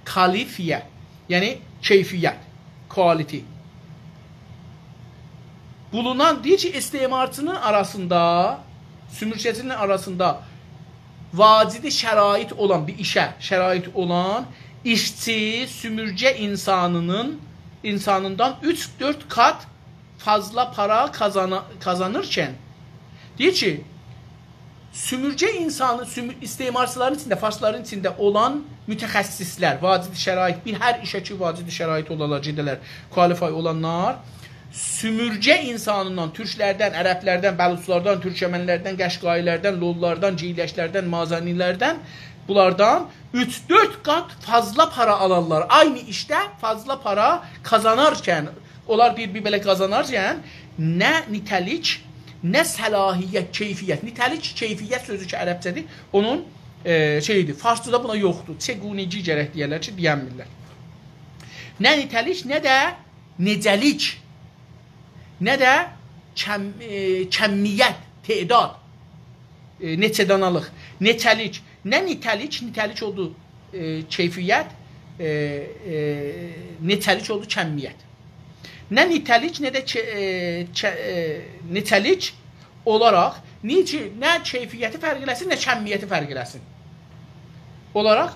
کالیفیه، یعنی کیفیت، quality. بولونان، دئییر کی، استعمارچی‌نین آراسیندا، سومورگه‌چی‌نین آراسیندا واجد شرایط اولان بیر ایشه، شرایط اولان ایشچی سومورگه اینسانی‌نین، اینسانیندان اوچ-دؤرد قات فاضلا پارا قازانا-، قازانیرکن، دئییر کی، سومورگه اینسانی، سومو-، استعمارچی‌لارین ایچینده، فارسلارین ایچینده اولان متخصص‌لر، واجد شرایط، بیر هر ایشه کی، واجد شرایط اولالار، گئده‌لر، qualify اولانلار، سومورگه اینسانیندان، تورکلردن، عربلردن، بلوچلاردان، تورکمنلردن، قشقایی‌لردن، لورلاردان، گیلکلردن، مازنی‌لردن، بونلاردان اوچ-دؤرد قات فاضلا پارا آلارلار. عینی ایشده فاضلا پارا قازانارکن، اونلار بیر، بیر بئله قازانارکن، نه نیته‌لیک، نه صلاحیت، کیفیت. نیته‌لیک، کیفیت سؤزو کی، عربجه‌دیر، اونون، ائ، شئیی‌دیر، فارسجادا بونا یوخدور. چگونگی گرک دئیه‌لر کی، دئینمیرلر. نه نیته‌لیک، نه ده نئجه‌لیک، نه ده کم-، ائ، کمیت، تعداد، ائ، نئچه دانالیق، نئچه‌لیک، نه نیته‌لیک، نیته‌لیک اولدو، ائ، کیفیت، ائ، ائ، نئچه‌لیک اولدو کمیت. نه نیته‌لیک، نه ده کی-، ائ، کی-، ائ، نئچه‌لیک اولاراق، نیچه-، نه کیفیتی فرق ائله‌سین، نه کمیتی فرق ائله‌سین. اولاراق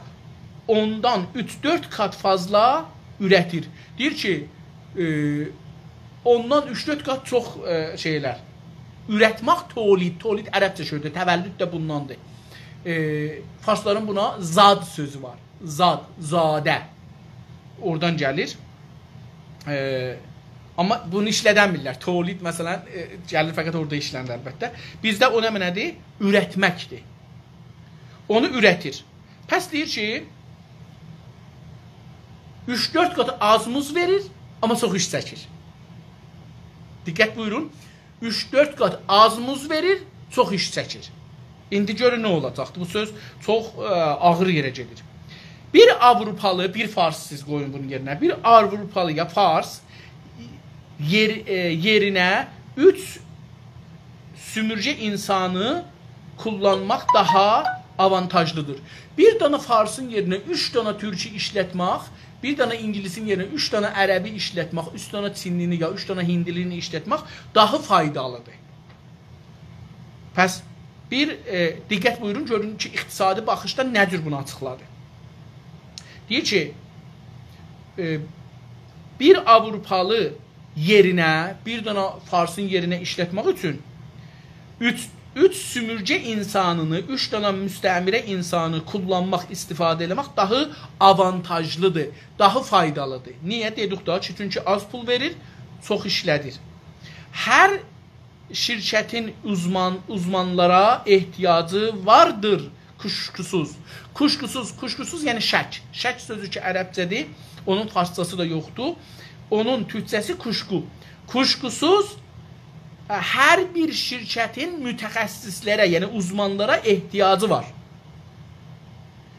اوندان اوچ-دؤرد قات فاضلا اوره‌تیر. دئییر کی، ائ، اوندان اوچ-دؤرد قات چوخ، ائ، شئی‌لر. اورتمک، تولید، تولید عربجه سؤزدور، تولد ده بونداندیر. ائ، فارسلارین بونا زاد سؤزو وار. زاد، زاده. اورادان گلیر. ائ، آمما بونو ایشلدنمیرلر. تولید، مثلا، ائ، گلیر فقط اورادا ایشلنیر البته. بیزده او نمنه‌دیر؟ اورتمکدیر. اونو اوره‌تیر. پس دئییر کی، اوچ-دؤرد قات آز موز وئریر، آمما چوخ ایش چکیر. دقت بویورون. اوچ-دؤرد قات آز موز وئریر، چوخ ایش چکیر. ایندی گؤرون نه اولاجاقدیر. بو سؤز چوخ، ائ، آغیر یئره گئدیر. بیر آوروپالی، بیر فارس، سیز قویون بونون یئرینه. بیر آوروپالی یا فارس یئر-، ائ، یئرینه اوچ سومورگه اینسانی کوللانماق داها آوانتاژلیدیر. بیر دانا فارسین یئرینه اوچ دانا تورکو ایشلتمک، بیر دانا اینگیلیسین یئرینه اوچ دانا عربی ایشلتمک، اوچ دانا چینلینی یا اوچ دانا هیندلینی ایشلتمک داها فایدالیدیر. پس بیر، ائ، دقت بویورون، گؤرون کی، اقتصادی باخیشدان نه جور بونو آچیقلادی. دئییر کی، ائ، بیر آوروپالی یئرینه، بیر دانا فارسین یئرینه ایشلتمک اوچون اوچ، اوچ سومورگه اینسانینی، اوچ دانا مستعمره اینسانی کوللانماق، استفاده ائله‌مک داها آوانتاژلیدیر، داها فایدالیدیر. نییه؟ دئدیک دا کی، چونکی آز پول وئریر، چوخ ایشله‌دیر. هر شرکتین اوزمان، اوزمانلارا احتیاجی واردیر، کوشکوسوز. کوشکوسوز، کوشکوسوز، یعنی شک. شک سؤزو کی، عربجه‌دیر، اونون فارسجاسی دا یوخدور. اونون تورکجه‌سی کوشکو. کوشکوسوز، ائ، هر بیر شرکتین متخصص‌لره، یعنی اوزمانلارا احتیاجی وار.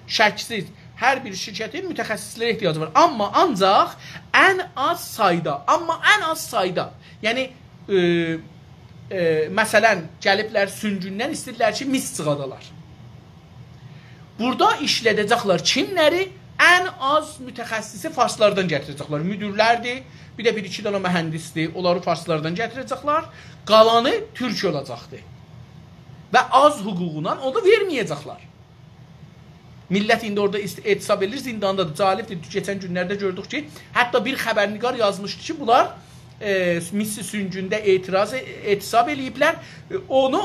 شکسیز، هر بیر شرکتین متخصص‌لره احتیاجی وار. آمما آنجاق ان آز سایدا، آمما ان آز سایدا. یعنی، ائ، ائ، مثلا، گلیبلر سونگوندن ایسته‌ییرلر کی، میس چیخادالار. بورادا ایشلده‌جکلر کیملری؟ ان آز متخصصی فارسلاردان گتیره‌جکلر. مدیرلردیر، بیر ده بیر-ایکی دنه مهندسدیر، اونلاری فارسلاردان گتیره‌جکلر. قالانی تورک اولاجاقدیر. و آز حقوقلا اونو وئرمه‌یه‌جکلر. میللت ایندی اورادا است-، اعتصاب ائدیر، زینداندادیر. جالبدیر، کئچن گونلرده گؤردوک کی، حتی بیر خبرنگار یازمیشدی کی، بونلار، ائ، میس سونگوندا اعتراض، اعتصاب ائله‌ییبلر. ائ، اونو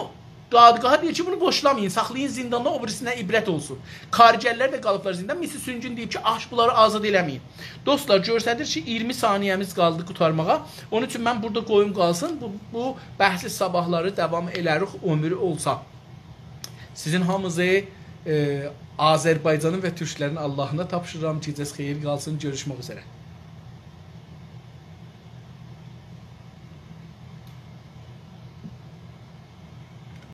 دادگاها دئییر کی، بونو بوشلامایین، ساخلایین زینداندا، او بیریسینه عبرت اولسون. کارگرلر ده قالیبلار زیندان. میس سونگون دئییب کی، آش، بونلاری آزاد ائله‌مه‌یین. دوستلار، گؤستریر کی، اییرمی ثانیه‌میز قالدی قوتارماغا. اونون اوچون من بورادا قویوم قالسین. بو، بو بحثی صاباحلاری داوام ائله‌ریک، عؤمور اولسا. سیزین هامینیزی، ائ، آذربایجانین و تورکلرین آللاهینا تاپشیریرام. گئجه‌نیز خئییر قالسین. گؤروشمک اوزره.